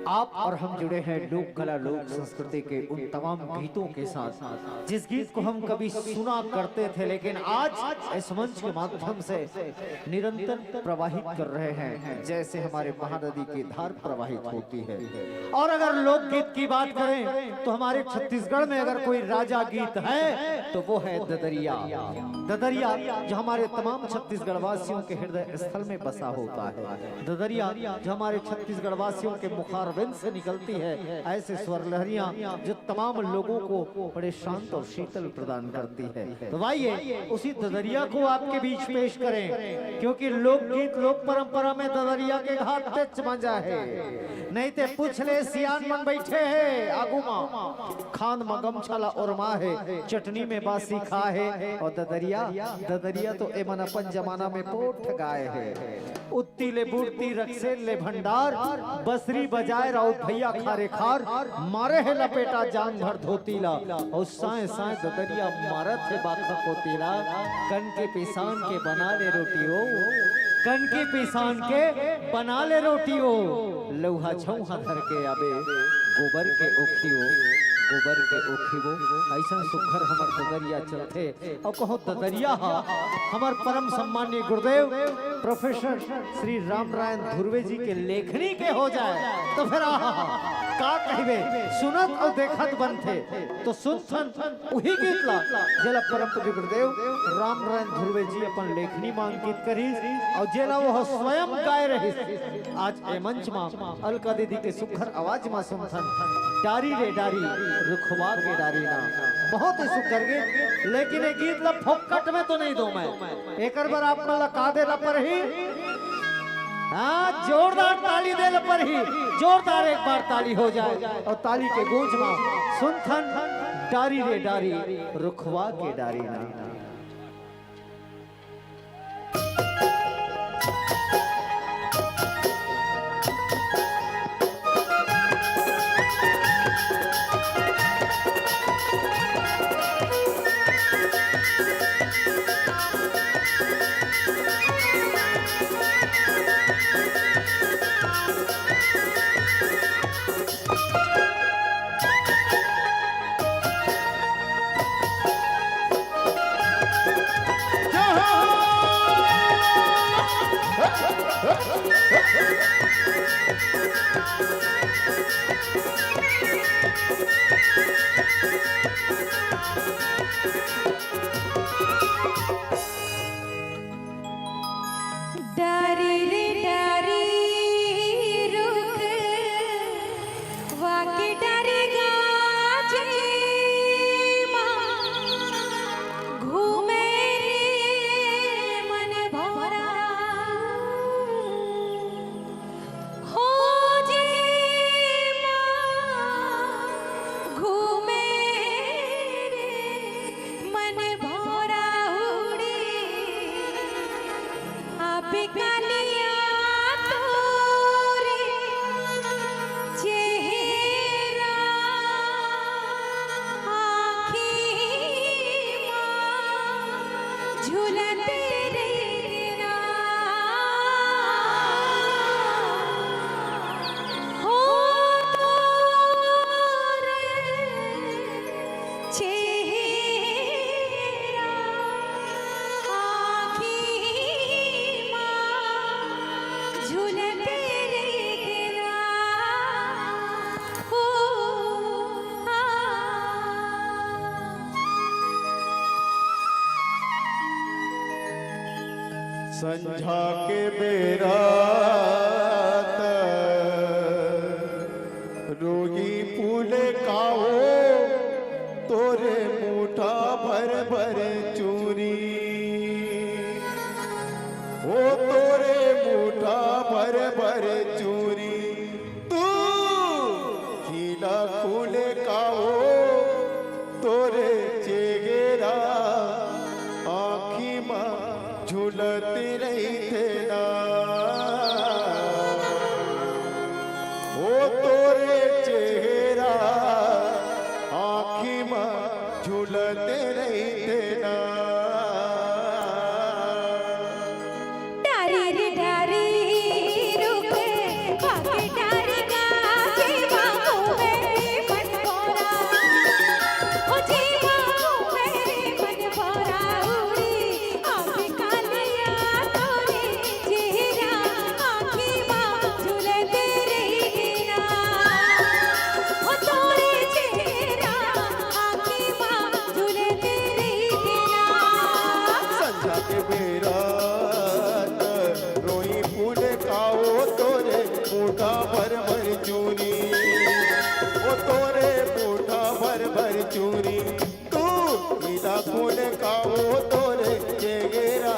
आप और हम जुड़े हैं लोक कला, लोक संस्कृति के उन तमाम गीतों के साथ, जिस गीत को हम कभी सुना करते थे, लेकिन आज इस मंच के माध्यम से निरंतर प्रवाहित कर रहे हैं, जैसे हमारे महानदी की धार प्रवाहित होती है। और अगर लोकगीत की बात करें, तो हमारे छत्तीसगढ़ में अगर कोई राजा गीत है, तो वो है ददरिया। ददरिया, जो हमारे तमाम छत्तीसगढ़ वासियों के हृदय स्थल में बसा होता है। ददरिया, जो हमारे छत्तीसगढ़ वासियों के मुखारविंद से निकलती है, ऐसे स्वर लहरियां, जो तमाम लोगों को बड़े शांत और शीतल प्रदान करती है। तो आइए, उसी ददरिया को आपके बीच पेश करें, क्योंकि लोकगीत, लोक परंपरा में ददरिया के घाट तेच मंजा है। नहीं ते पूछ ले, सियान मन बैठे हैं आगू मा, खान मा गमछा ला ओरमा है, चटनी में बासी खा है, और ददरिया, ददरिया तो एमन अपन जमाना में पोठ गाए है। उत्ती ले बुड़ती, रक्सेल ले भंडार, बसरी बजाए राउत भैया खारे खार, मारे हे लपेटा जांग भर धोती ला, अउ साए साए ददरिया मारत हे बाखा कोती ला, कन के पिसान के बना ले रोटी हो। कनकी पिसान के बना ले रोटी ओ, लउहा छउहा धर के आबे, गोबर के ओखी ओ, गोबर के ओखी ओ। अइसन सुघर हमर ददरिया चलथे। अउ कहूँ ददरिया ह हमर परम सम्माननीय गुरुदेव प्रोफेसर श्री रामनारायण धुर्वे जी के लेखनी के हो जाए, तो फिर आहा, का कहिबे, सुनत अउ देखत बनथे। तो सुनथन उही गीत ला, जेला परम पूज्य गुरुदेव रामनारायण धुर्वे जी अपन लेखनी म अंकित करिस, अउ जेला वो स्वयं गाए रहिस। आज ए मंच म अलका दीदी के सुघर आवाज म सुनथन, डारी रे डारी, रुखवा के डारी ना। बहुत ही सुघर गीत, लेकिन ये गीत ला फोकट में तो नहीं दो मैं, एकर बर आप मन ला का देला परही? हाँ, जोरदार ताली देला परही, जोरदार एक बार ताली हो जाए, अउ ताली के गूंज म सुनथन, डारी रे डारी, रुखवा के डारी ना। डारी रे डारी, रुख वाके डारी गाजे मा, घूमे रे मन भौरा। हो जे मा घूमे रे मन भौरा उड़ी। अब कलिया तोरे चेहरा आँखी मा झूलत रहिना। हो तोरे चेहरा आँखी मा झूलत रहिना। ओ, आ। संझा के बेरा त रोई पुलकाओ तोरे मुठा भर भर चूरी, ओ तोरे मुठा भर भर चूरी, तू खिला खुलकाओ तोरे चेहरा आँखी मा झूलत रहिथे ना। ओ तोरे चेहरा आँखी मा झूलत रहिथे ना। डारी रे डारी, रुख वाके डारी गाजे मा घूमे रे मन भौरा। ओ जे मा घूमे रे मन भौरा उड़ी। अब कलिया तोरे चेहरा आँखी मा झूलत रहिना। ओ तोरे चेहरा आँखी मा झूलत रहिना। संझा के बेरा त रोई पुलकाओ तोरे मुठा भर भर चूरी, ओ तोरे मुठा भर भर चूरी। तू इदा खुलकाओ तोरे चेहरा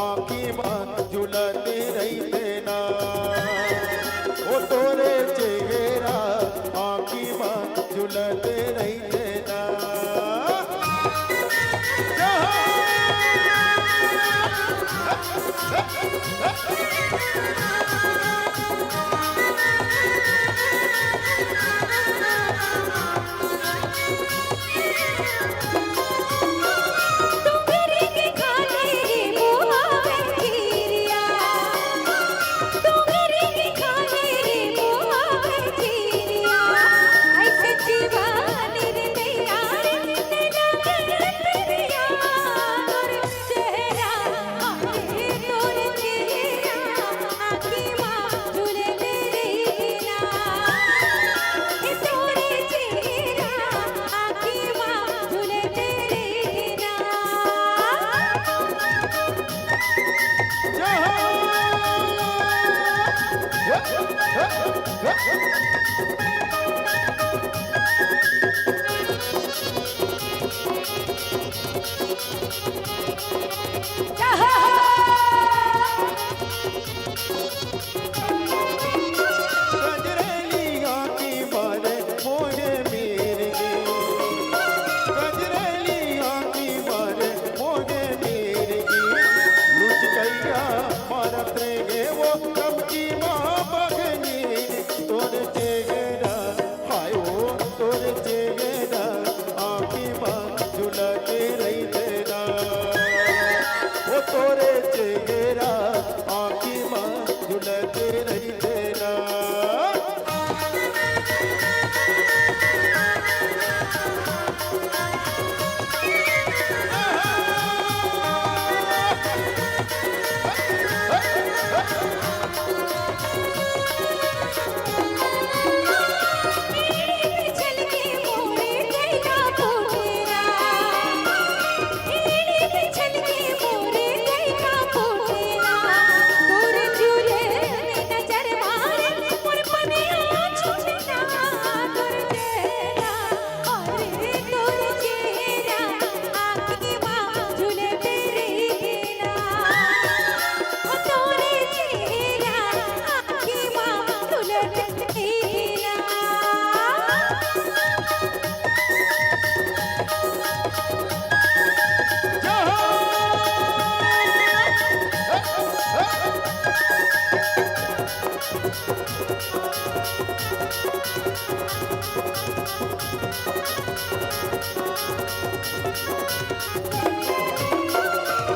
आँखी मा झूलत रहिथे ना। ओ तोरे चेहरा आँखी मा झूलत रहिथे ना।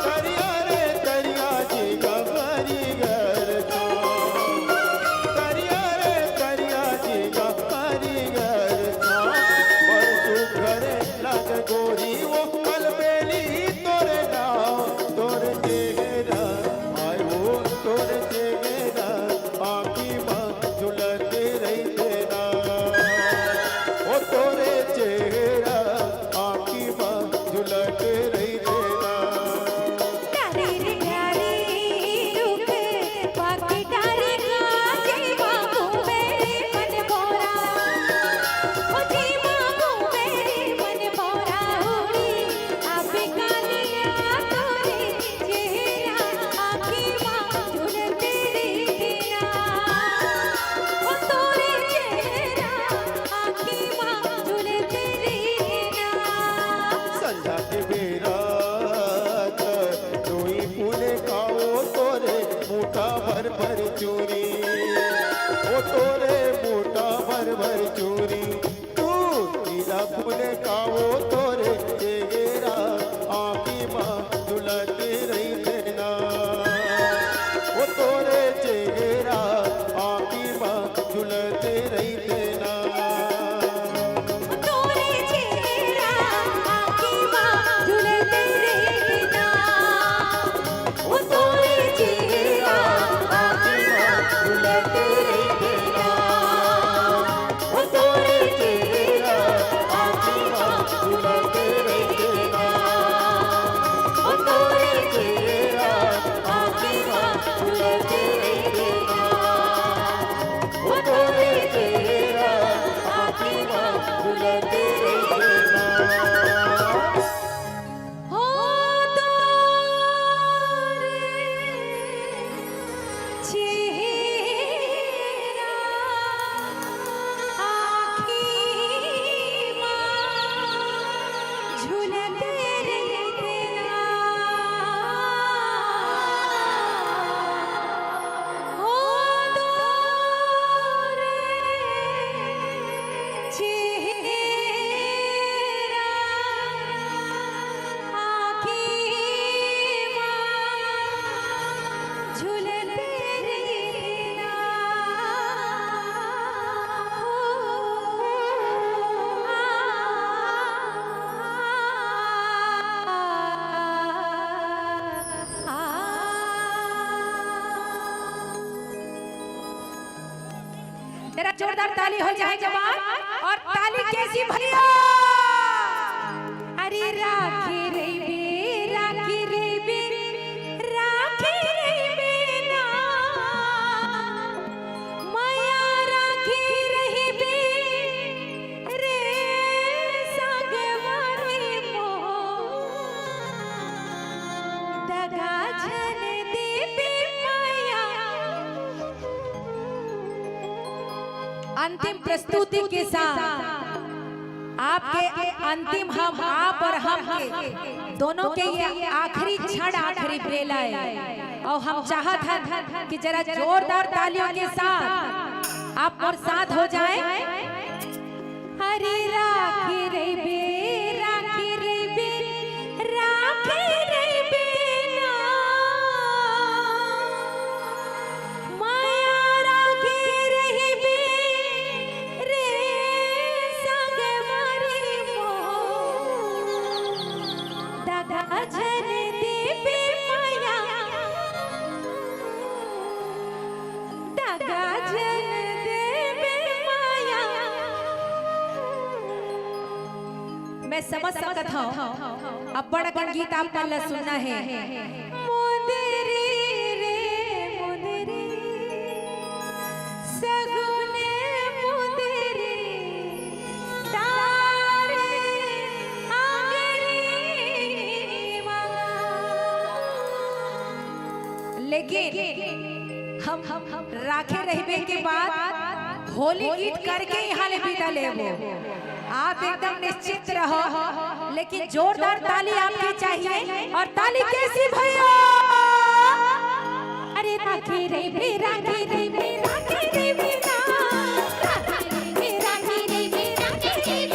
तरिया रे तरिया जी गबरी घर छो। तरिया रे तरिया जी गबरी घर छो। बड़ सुघर लाग गोरी वो अलबेली तोरे नाव, तोरे चेहरा, आय वो तोरे चेहरा, आँखी मा झुलत रहिथे ना। ओ तोरे चेहरा आँखी मा झुलत रहिथे ना। डारी रे डारी रुख पाके डारी गाजे मा घूमे रे मन भौरा। ओ जी मा घूमे रे मन भौरा उड़ी। अबे कालिया तोरे चेहरा आँखी मा झुलत रहिथे ना। ओ तोरे चेहरा आँखी मा झुलत रहिथे ना। संझा के बेरा त नोई पुने खाओ तोरे मुठा भर भर चूरी। ओ तोरे मुठा भर भर चूरी। तू नीला पुने खाओ तोरे चेहरा आँखी मा झुलत रहिथे ना। ओ तोरे चेहरा आँखी मा झुलत रहिथे ना। तोरे चेहरा आँखी मा झुलत रहिथे ना। ओ तोरे चेहरा आँखी मा झुलत रहिथे ना। ओ तोरे चेहरा आँखी मा झुलत रहिथे ना। ओ तोरे चेहरा आँखी मा झुलत रहिथे ना। ओ तोरे चेहरा आँखी मा झुलत रहिथे ना। हो तोरे चेहरा आँखी मा झुलत रहिथे ना। हो तोरे चेहरा आँखी मा झुलत रहिथे ना। जरा जोरदार ताली हो जाए जवान, और ताली कैसी भैया? अरे राखे रहिबे, राखे रहिबे, राखे रहिबे ना, मया राखे रहिबे रे संगवारी मोर, दगा झन देबे मया। अंतिम प्रस्तुति के साथ आपके अंतिम हम, आप और हम के दोनों के ये आखिरी क्षण, आखिरी बेला है, और हम चाहत हन कि जरा जोरदार तालियों के साथ आप मोर साथ हो जाएं। अरे राखे रहिबे, राखे रहिबे, राखे रहिबे ना, मया राखे रहिबे रे संगवारी मोर, दगा झन देबे मया। दगा झन देबे मया। मैं समझ सकत हूँ, अब्बड़ अकन गीत आप मन ला सुनना है। मुंदरी रे मुंदरी, सगुने मुंदरी, तारे आंगरी मा। लेकिन हम, हम राखे रहिबे के बाद होली गीत करके यहाँ ले विदा लेबो। आप एकदम निश्चित रहो, लेकिन जोरदार ताली आपकी चाहिए। और ताली कैसी भैया? अरे राखे रहिबे, राखे रहिबे, राखे रहिबे ना। राखे रहिबे, राखे रहिबे, राखे रहिबे।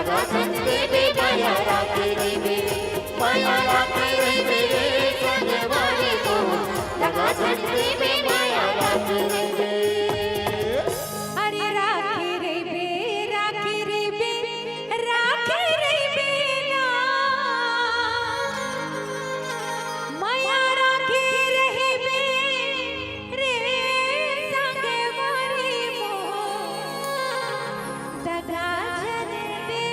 राखन देबे माया राखे रहिबे, माया राखे रहिबे रे संगवारी हो। राखन देबे माया राखे रहिबे। अरे राखे रहिबे, राखे रहिबे, राखे रहिबे ना। माया राखे रहिबे रे संगवारी मोर। दगा झन देबे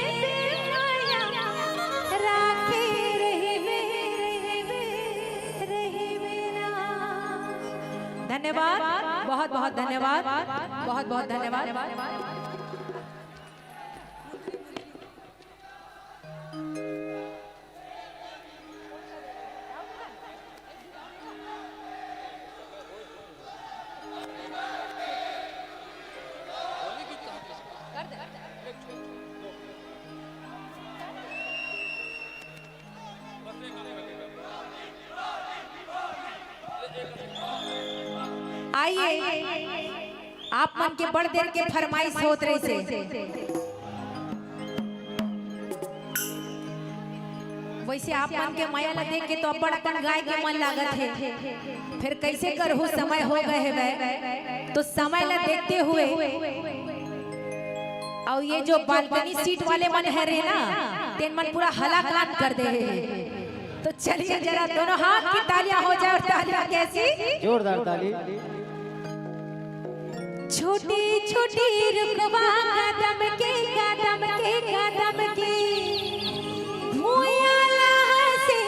माया, राखे रहिबे, रहिबे, रहिबे ना। धन्यवाद, बहुत बहुत धन्यवाद, बहुत बहुत धन्यवाद। आइए, आप मन के बड़ देर के फरमाइश होत रहिसे। वैसे आप मन के मया ला देख के तो अब्बड़ अकन गाय के मन लागत हे, फिर कैसे करहू, समय हो गए हेवय। तो समय ला देखते हुए, अउ ये जो बालकनी सीट वाले मन हे रे ना, तेन मन पूरा हलाकान कर दे हे। तो चलिए, जरा दोनों हाथ की तालियां हो जाए, और तालियां कैसी? जोरदार ताली। छोटी छोटी रुखवा कदम के, कदम के, कदम के, भुइयां ला हंसे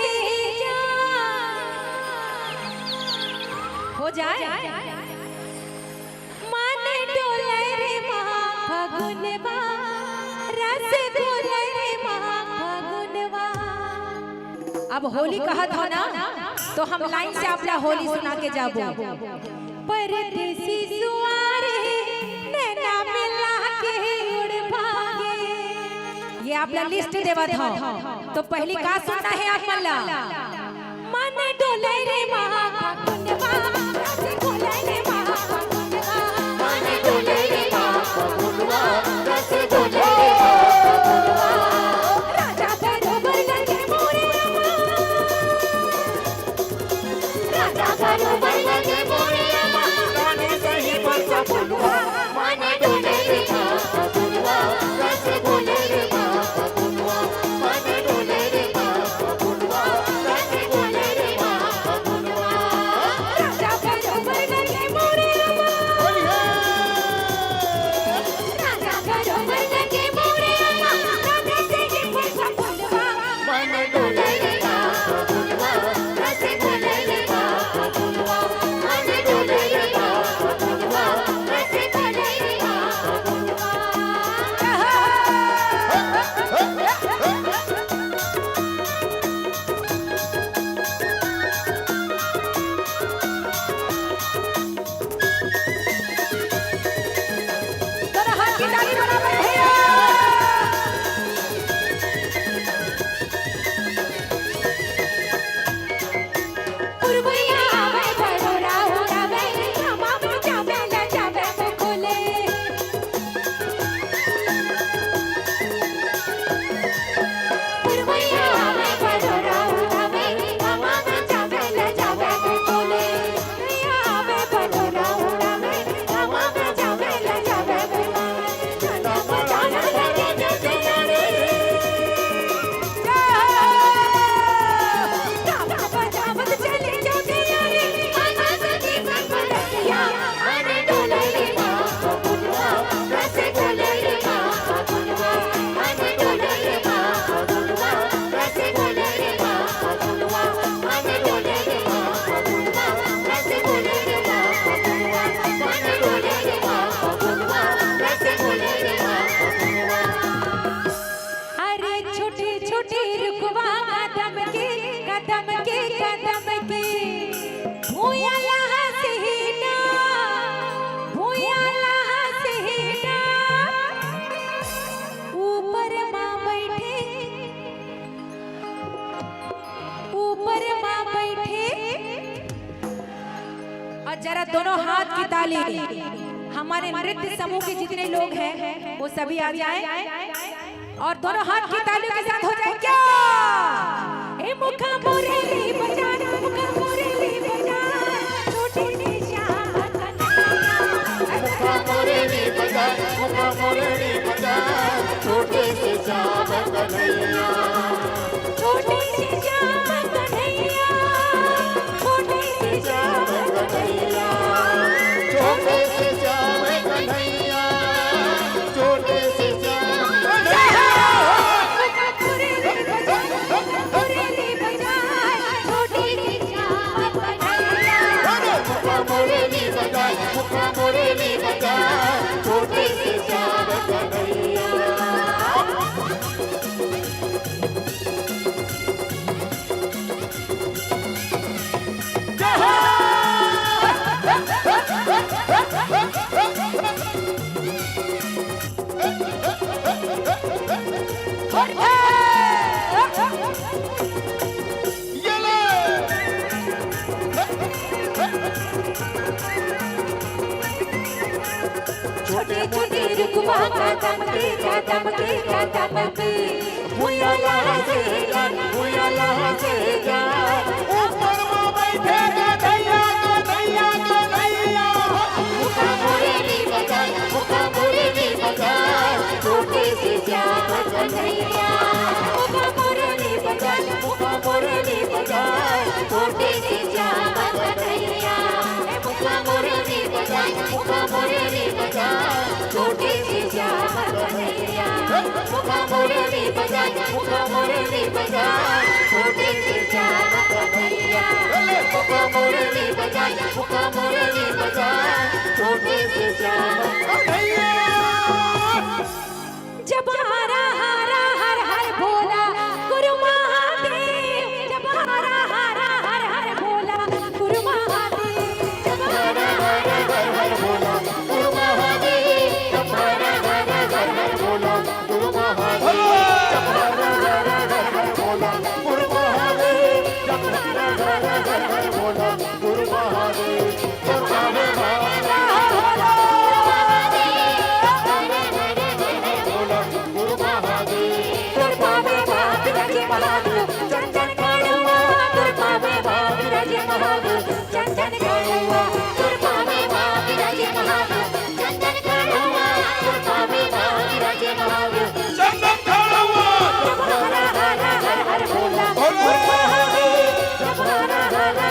जा। हो जाए। मन डोले रे माँ फगुनवा, रस घोले रे माँ फगुनवा। अब होली कहत हो ना, तो हम लाइन से आप ला होली सुना के जाबो। परदेसी सुआ रे, नैना मिला के उड़ भागे। ये आप ला लिस्ट देवत हो, तो पहली का सुनना है आप मन ला? मन डोले रे माँ फगुनवा, रस घोले रे माँ फगुनवा। मन डोले रे माँ फगुनवा, रस घोले रे माँ फगुनवा। राजा बरोबर लगे मोरे रामा। राजा बरोबर लगे मोरे रामा। रानी सही बरसा फुलवा। मन डोले रे माँ फगुनवा, रस घोले रे माँ फगुनवा। मन डोले रे माँ फगुनवा, रस घोले रे माँ फगुनवा। राजा बरोबर लगे मोरे रामा। राजा बरोबर लगे मोरे रामा। राजा सही बरसा फुलवा। मन डोले रे माँ फगुनवा, रस घोले रे माँ फगुनवा। मन डोले रे माँ फगुनवा, रस घोले रे माँ फगुनवा। दोनों हाथ की ताली बराबर भैया। पुरवैया आवे, भरोरा उड़ावे, हवा में जावे, ले जावे, मुँह खोले। पुरवैया आवे, भरोरा उड़ावे, हवा में जावे, ले जावे, मुँह खोले। अरे छोटे छोटे रुखवा कदम के, कदम के, कदम के, भुइयां ला हंसही ना, भुइयां ला हंसही ना। ऊपर मा बैठे, ऊपर मा बैठे। और जरा दोनों हाथ की ताली, हमारे नृत्य समूह के जितने लोग हैं, वो सभी आ जाएं। और दोनों हाथ की तालियों के साथ हो जाए क्या? ए मुखा मुरली बजा, मुखा मुरली बजा, छोटे से श्याम कन्हैया। मुखा मुरली बजा, मुखा मुरली बजा, छोटे से श्याम कन्हैया। छोटे से श्याम कन्हैया, छोटे से श्याम कन्हैया, छोटे से श्याम कन्हैया, छोटे से श्याम कन्हैया। मुखा मुरली बजाए, मुखा मुरली बजाए, छोटे से श्याम कन्हैया। अरे मुखा मुरली बजाए, मुखा मुरली बजाए, छोटे से श्याम कन्हैया। छोटे छोटे रुखवा का दमके, का दमके, का दमके। भुइयां लहसे जाए, भुइयां लहसे जाए। ऊपर में बैठे गधैया, गधैया, गधैया। मुखा मुरली बजाए, मुखा मुरली बजाए, छोटे से श्याम कन्हैया। मुखा मुरली बजाए, मुखा मुरली बजाए, छोटे से श्याम कन्हैया। ए मुखा मुरली बजाए, मुखा मुरली बजाए, छोटे से श्याम कन्हैया। मुखा मुरली बजाए, मुखा मुरली बजाए, छोटे से श्याम कन्हैया। मुखा मुरली बजाए, मुखा मुरली बजाए, छोटे से श्याम कन्हैया। जब हरा हरा हर हर भोला गुरु महादेव, जब हरा हरा हर हर भोला गुरु महादेव, जब हरा हरा हर हर भोला गुरु महादेव, जब हरा हरा हर हर भोला गुरु महादेव, जब हरा हरा हर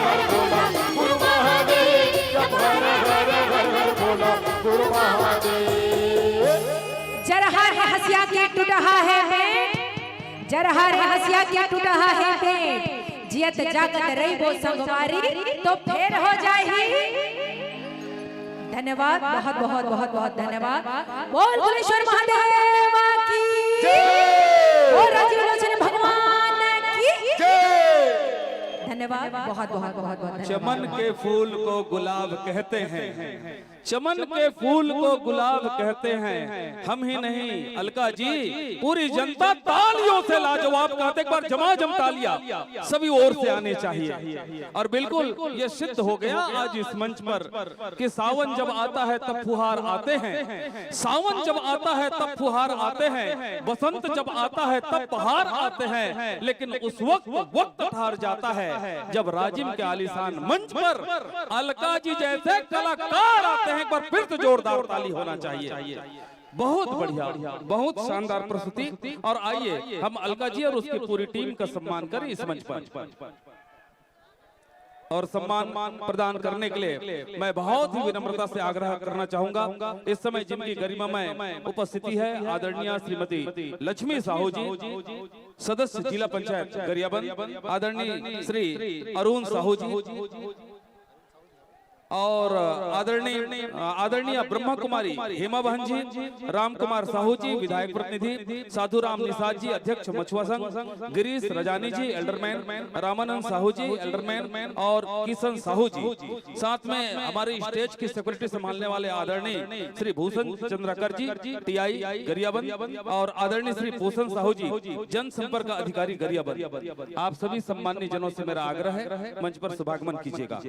हर भोला गुरु महादेव, जब हरा हरा हर हर भोला गुरु महादेव। जरहा रे हँसिया के टुटहा हे पेट, जरहा रे हँसिया के टुटहा हे पेट, जियत जागत रहिबो संगवारी तो फेर हो जाही। धन्यवाद, बहुत, बहुत, बहुत, बहुत धन्यवाद। बोल भुवनेश्वर महादेव की। जय। बोल राजीव लोचन भगवान की। जय। धन्यवाद, बहुत, बहुत, बहुत, बहुत धन्यवाद। चमन के फूल को गुलाब कहते हैं, चमन के फूल को गुलाब कहते हैं, हम ही नहीं अलका जी, पूरी जनता तालियों से लाजवाब कहते। एक बार जमाजम तालियां सभी ओर से आनी चाहिए। और बिल्कुल ये सिद्ध हो गया आज इस मंच पर कि सावन जब आता है तब फुहार आते हैं, सावन जब आता है तब फुहार आते हैं, बसंत जब आता है तब बहार आते हैं, लेकिन उस वक्त वक्त ठहर जाता है जब राजिम के आलीशान मंच पर अलका जी जैसे कलाकार आते हैं। एक बार फिर से जोरदार ताली होना चाहिए। बहुत बढ़िया, बहुत शानदार प्रस्तुति। और आइए हम अलका जी और उसकी पूरी टीम का सम्मान करें इस मंच पर। और सम्मान प्रदान करने के लिए मैं बहुत ही विनम्रता से आग्रह करना चाहूंगा, इस समय जिनकी गरिमामय उपस्थिति है, आदरणीय श्रीमती लक्ष्मी साहू जी, सदस्य जिला पंचायत गरियाबंद, आदरणीय श्री अरुण साहू जी, और आदरणीय, आदरणीय ब्रह्मा कुमारी हेमा बहन जी, राम कुमार साहू जी, विधायक प्रतिनिधि, साधु राम निषाद जी, अध्यक्ष मछुआ संघ, गिरीश रजानी जी, एल्डरमैन, रामानंद साहू जी, एल्डरमैन, और किशन साहू जी। साथ में हमारी स्टेज की सिक्योरिटी संभालने वाले आदरणीय श्री भूषण चंद्राकर जी, टीआई गरियाबंद, और आदरणीय श्री भूषण साहू जी, जनसंपर्क अधिकारी गरियाबंद। आप सभी सम्मान्य जनों से मेरा आग्रह है, मंच पर शुभागमन कीजिएगा।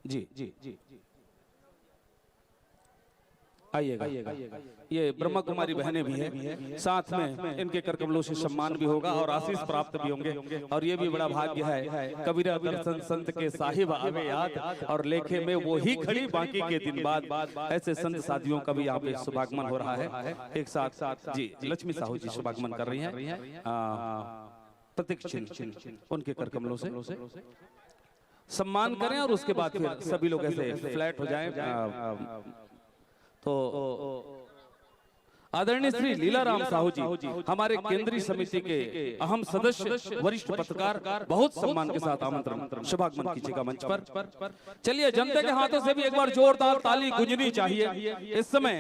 जी, जी, जी, आइएगा। ये ब्रह्मा कुमारी बहनें भी हैं, साथ में इनके कर कमलों से सम्मान भी होगा और आशीष प्राप्त भी होंगे। और ये भी बड़ा भाग्य है, कबीरा दर्शन संत के साहिब आवे याद, और लेखे में वो ही खड़ी बाकी के दिन बाद। ऐसे संत साथियों का भी यहाँ पे शुभागमन हो रहा है। एक साथ, जी, लक्ष्मी साहू जी शुभागमन कर रही हैं। आ, प्रतीक चिन्ह उनके कर कमलों से सम्मान करें और उसके बाद फिर सभी लोग ऐसे फ्लैट हो जाएं। आ, तो आदरणीय श्री लीला राम साहू जी, हमारे केंद्रीय समिति के अहम सदस्य, वरिष्ठ पत्रकार, बहुत सम्मान के साथ आमंत्रण, शुभागमन कीजिएगा मंच पर। चलिए, जनता के हाथों से भी एक बार जोरदार ताली गूंजनी चाहिए। इस समय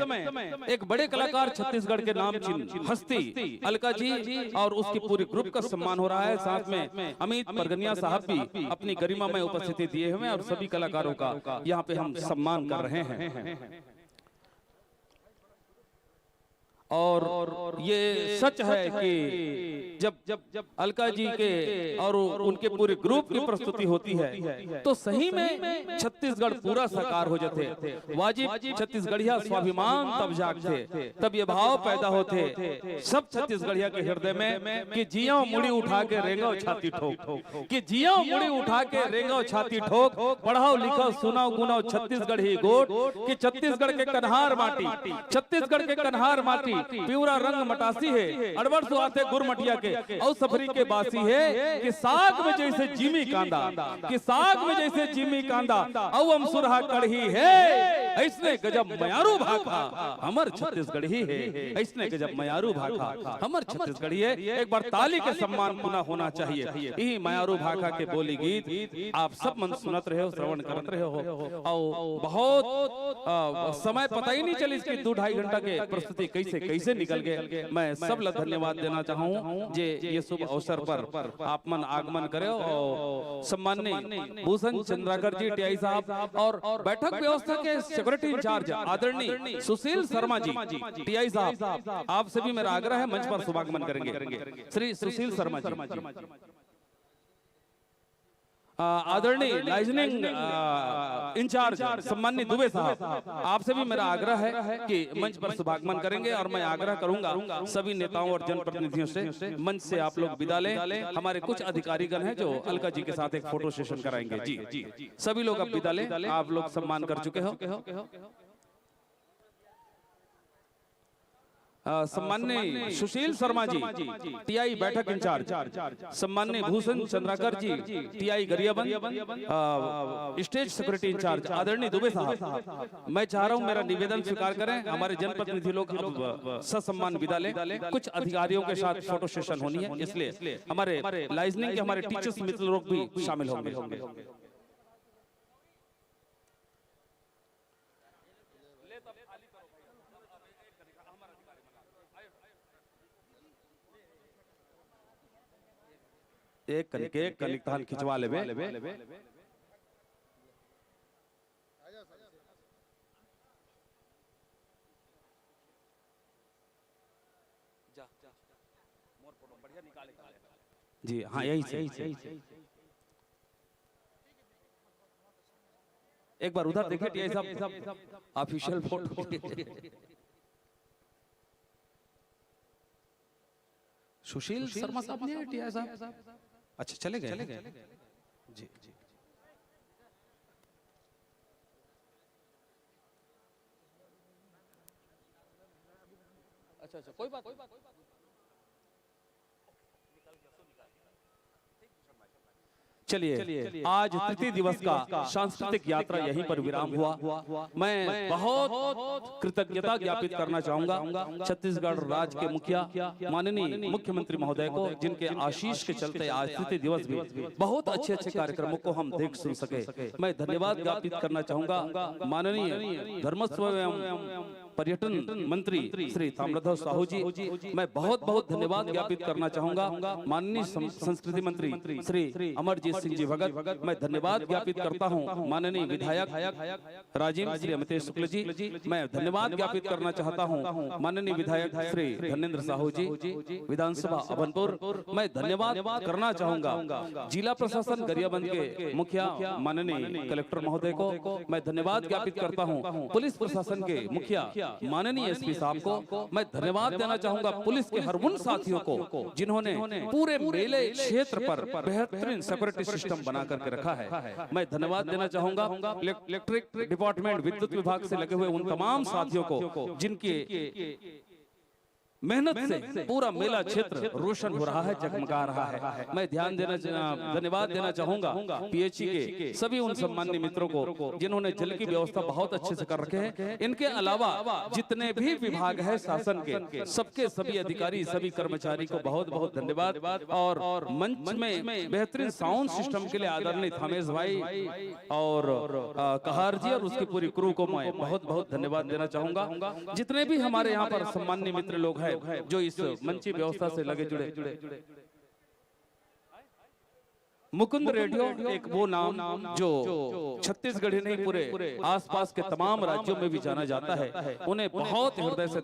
एक बड़े कलाकार, छत्तीसगढ़ के नामचीन हस्ती अलका जी और उसकी पूरी ग्रुप का सम्मान हो रहा है। साथ में अमित परगनिया साहब भी अपनी गरिमा में उपस्थिति दिए हुए हैं और सभी कलाकारों का यहाँ पे हम सम्मान कर रहे हैं। और ये सच है कि जब, जब अलका जी के और उनके पूरे ग्रुप की प्रस्तुति होती है, तो सही में छत्तीसगढ़ पूरा साकार हो जाते। वाजिब छत्तीसगढ़िया स्वाभिमान तब जागते, तब ये भाव पैदा होते सब छत्तीसगढ़िया के हृदय में कि जियो मुड़ी उठा के रेंगो छाती ठोक, कि जियो मुड़ी उठा के रेंगो छाती ठोक, पढ़ाओ लिखाओ सुनाओ गुनाओ छत्तीसगढ़ी गोठ, कि छत्तीसगढ़ के कन्हार माटी, छत्तीसगढ़ के कन्हार माटी, पिवरा रंग मटासी हे, अड़बड़ सुवाथे गुरमटिया के, अउ सफरी के बासी हे, कि साग में जइसे जीमी कांदा, कि साग में जइसे जीमी कांदा, अउ अमसुरहा कड़ही हे, अइसने गजब मयारू भाखा, हमर छत्तीसगढ़ी हे, अइसने गजब मयारू भाखा, हमर छत्तीसगढ़ी हे। एक बार ताली के सम्मान पुनः होना चाहिए। इही मयारू भाखा के बोली गीत आप सब मन सुनत रहे हो, श्रवण करत रहे हो, अउ बहुत, अ, समय पता ही नहीं चलिस कि दू ढाई घंटा के प्रस्तुति कइसे, कइसे निकल गे। मैं सब ला धन्यवाद देना चाहूँ जे ये शुभ अवसर पर आप मन आगमन करे हो। अउ सम्माननीय भूषण चंद्राकर जी, टीआई साहब, और बैठक व्यवस्था के सिक्योरिटी इंचार्ज आदरणीय सुशील शर्मा जी, टीआई साहब, आपसे भी मेरा आग्रह है, मंच पर शुभागमन करेंगे श्री सुशील शर्मा जी। अ, आदरणीय लाइजनिंग, अ, इंचार्ज सम्माननीय दुबे साहब, आपसे भी मेरा आग्रह है कि मंच पर शुभागमन करेंगे और मैं आग्रह करूंगा सभी नेताओं और जनप्रतिनिधियों से, मंच से आप लोग विदा लें। हमारे कुछ अधिकारीगण हैं जो अलका जी के साथ एक फोटो सेशन कराएंगे। जी, सभी लोग अब विदा लें, आप लोग सम्मान कर चुके हो। अ, सम्माननीय सुशील शर्मा जी, टीआई बैठक इंचार्ज, सम्माननीय भूषण चंद्राकर जी, टीआई गरियाबंद, अ, स्टेज सिक्योरिटी इंचार्ज आदरणीय दुबे साहब, मैं चाह रहा हूं मेरा निवेदन स्वीकार करें, हमारे जनप्रतिनिधि लोग अब, अ, ससम्मान विदा लें। कुछ अधिकारियों के साथ फोटो सेशन होनी है, इसलिए हमारे लाइजनिंग के हमारे टीचर्स मित्र लोग भी शामिल होंगे। एक कनिक, एक कनिक तहन खिंचवा लेबे। जी हाँ, यही से, यही से। एक बार उधर देखिए, टीआई साहब, ऑफिशियल फोटो। सुशील शर्मा साहब नहीं है, टीआई साहब? अच्छा, चले गए? जी। अच्छा, अच्छा, कोई बात, कोई बात। चलिए, आज तृतीय दिवस का सांस्कृतिक यात्रा यहीं पर विराम हुआ। मैं बहुत कृतज्ञता ज्ञापित करना चाहूंगा छत्तीसगढ़ राज्य के मुखिया माननीय मुख्यमंत्री महोदय को, जिनके आशीष के चलते आज तृतीय दिवस भी बहुत अच्छे अच्छे कार्यक्रमों को हम देख सुन सके। मैं धन्यवाद ज्ञापित करना चाहूंगा माननीय धर्मस्व एवं पर्यटन मंत्री श्री ताम्रध्वज साहू जी, मैं बहुत बहुत धन्यवाद ज्ञापित करना चाहूंगा माननीय सं-, संस्कृति मंत्री श्री अमरजीत सिंह जी भगत, मैं धन्यवाद ज्ञापित करता हूं माननीय विधायक राजिम श्री अमितेश शुक्ल जी, मैं धन्यवाद ज्ञापित करना चाहता हूं माननीय विधायक श्री धर्मेंद्र साहू जी, विधानसभा अभनपुर, मैं धन्यवाद करना चाहूंगा जिला प्रशासन गरियाबंद के मुखिया माननीय कलेक्टर महोदय को, मैं धन्यवाद ज्ञापित करता हूं पुलिस प्रशासन के मुखिया माननीय एसपी साहब को, मैं धन्यवाद देना चाहूंगा पुलिस के हर उन साथियों को जिन्होंने पूरे मेले क्षेत्र पर बेहतरीन सिक्योरिटी सिस्टम बना करके रखा है। मैं धन्यवाद देना चाहूंगा इलेक्ट्रिक डिपार्टमेंट, विद्युत विभाग से लगे हुए उन तमाम साथियों को जिनकी मेहनत से पूरा मेला क्षेत्र रोशन हो रहा है, जगमगा रहा है। मैं ध्यान देना, धन्यवाद देना चाहूंगा पीएचई के सभी उन सम्मान्य मित्रों को जिन्होंने जल की व्यवस्था बहुत अच्छे से कर रखे हैं। इनके अलावा जितने भी विभाग है शासन के, सबके सभी अधिकारी, सभी कर्मचारी को बहुत बहुत धन्यवाद। और मंच में बेहतरीन साउंड सिस्टम के लिए आदरणीय थामेश भाई और कहार जी और उसकी पूरी क्रू को मैं बहुत बहुत धन्यवाद देना चाहूंगा। जितने भी हमारे यहाँ पर सम्मान्य मित्र लोग हैं जो इस मंची व्यवस्था से लगे जुड़े, मुकुंद रेडियो एक वो नाम जो छत्तीसगढ़ ही नहीं, पूरे आसपास के तमाम राज्यों में भी जाना जाता है, उन्हें बहुत हृदय से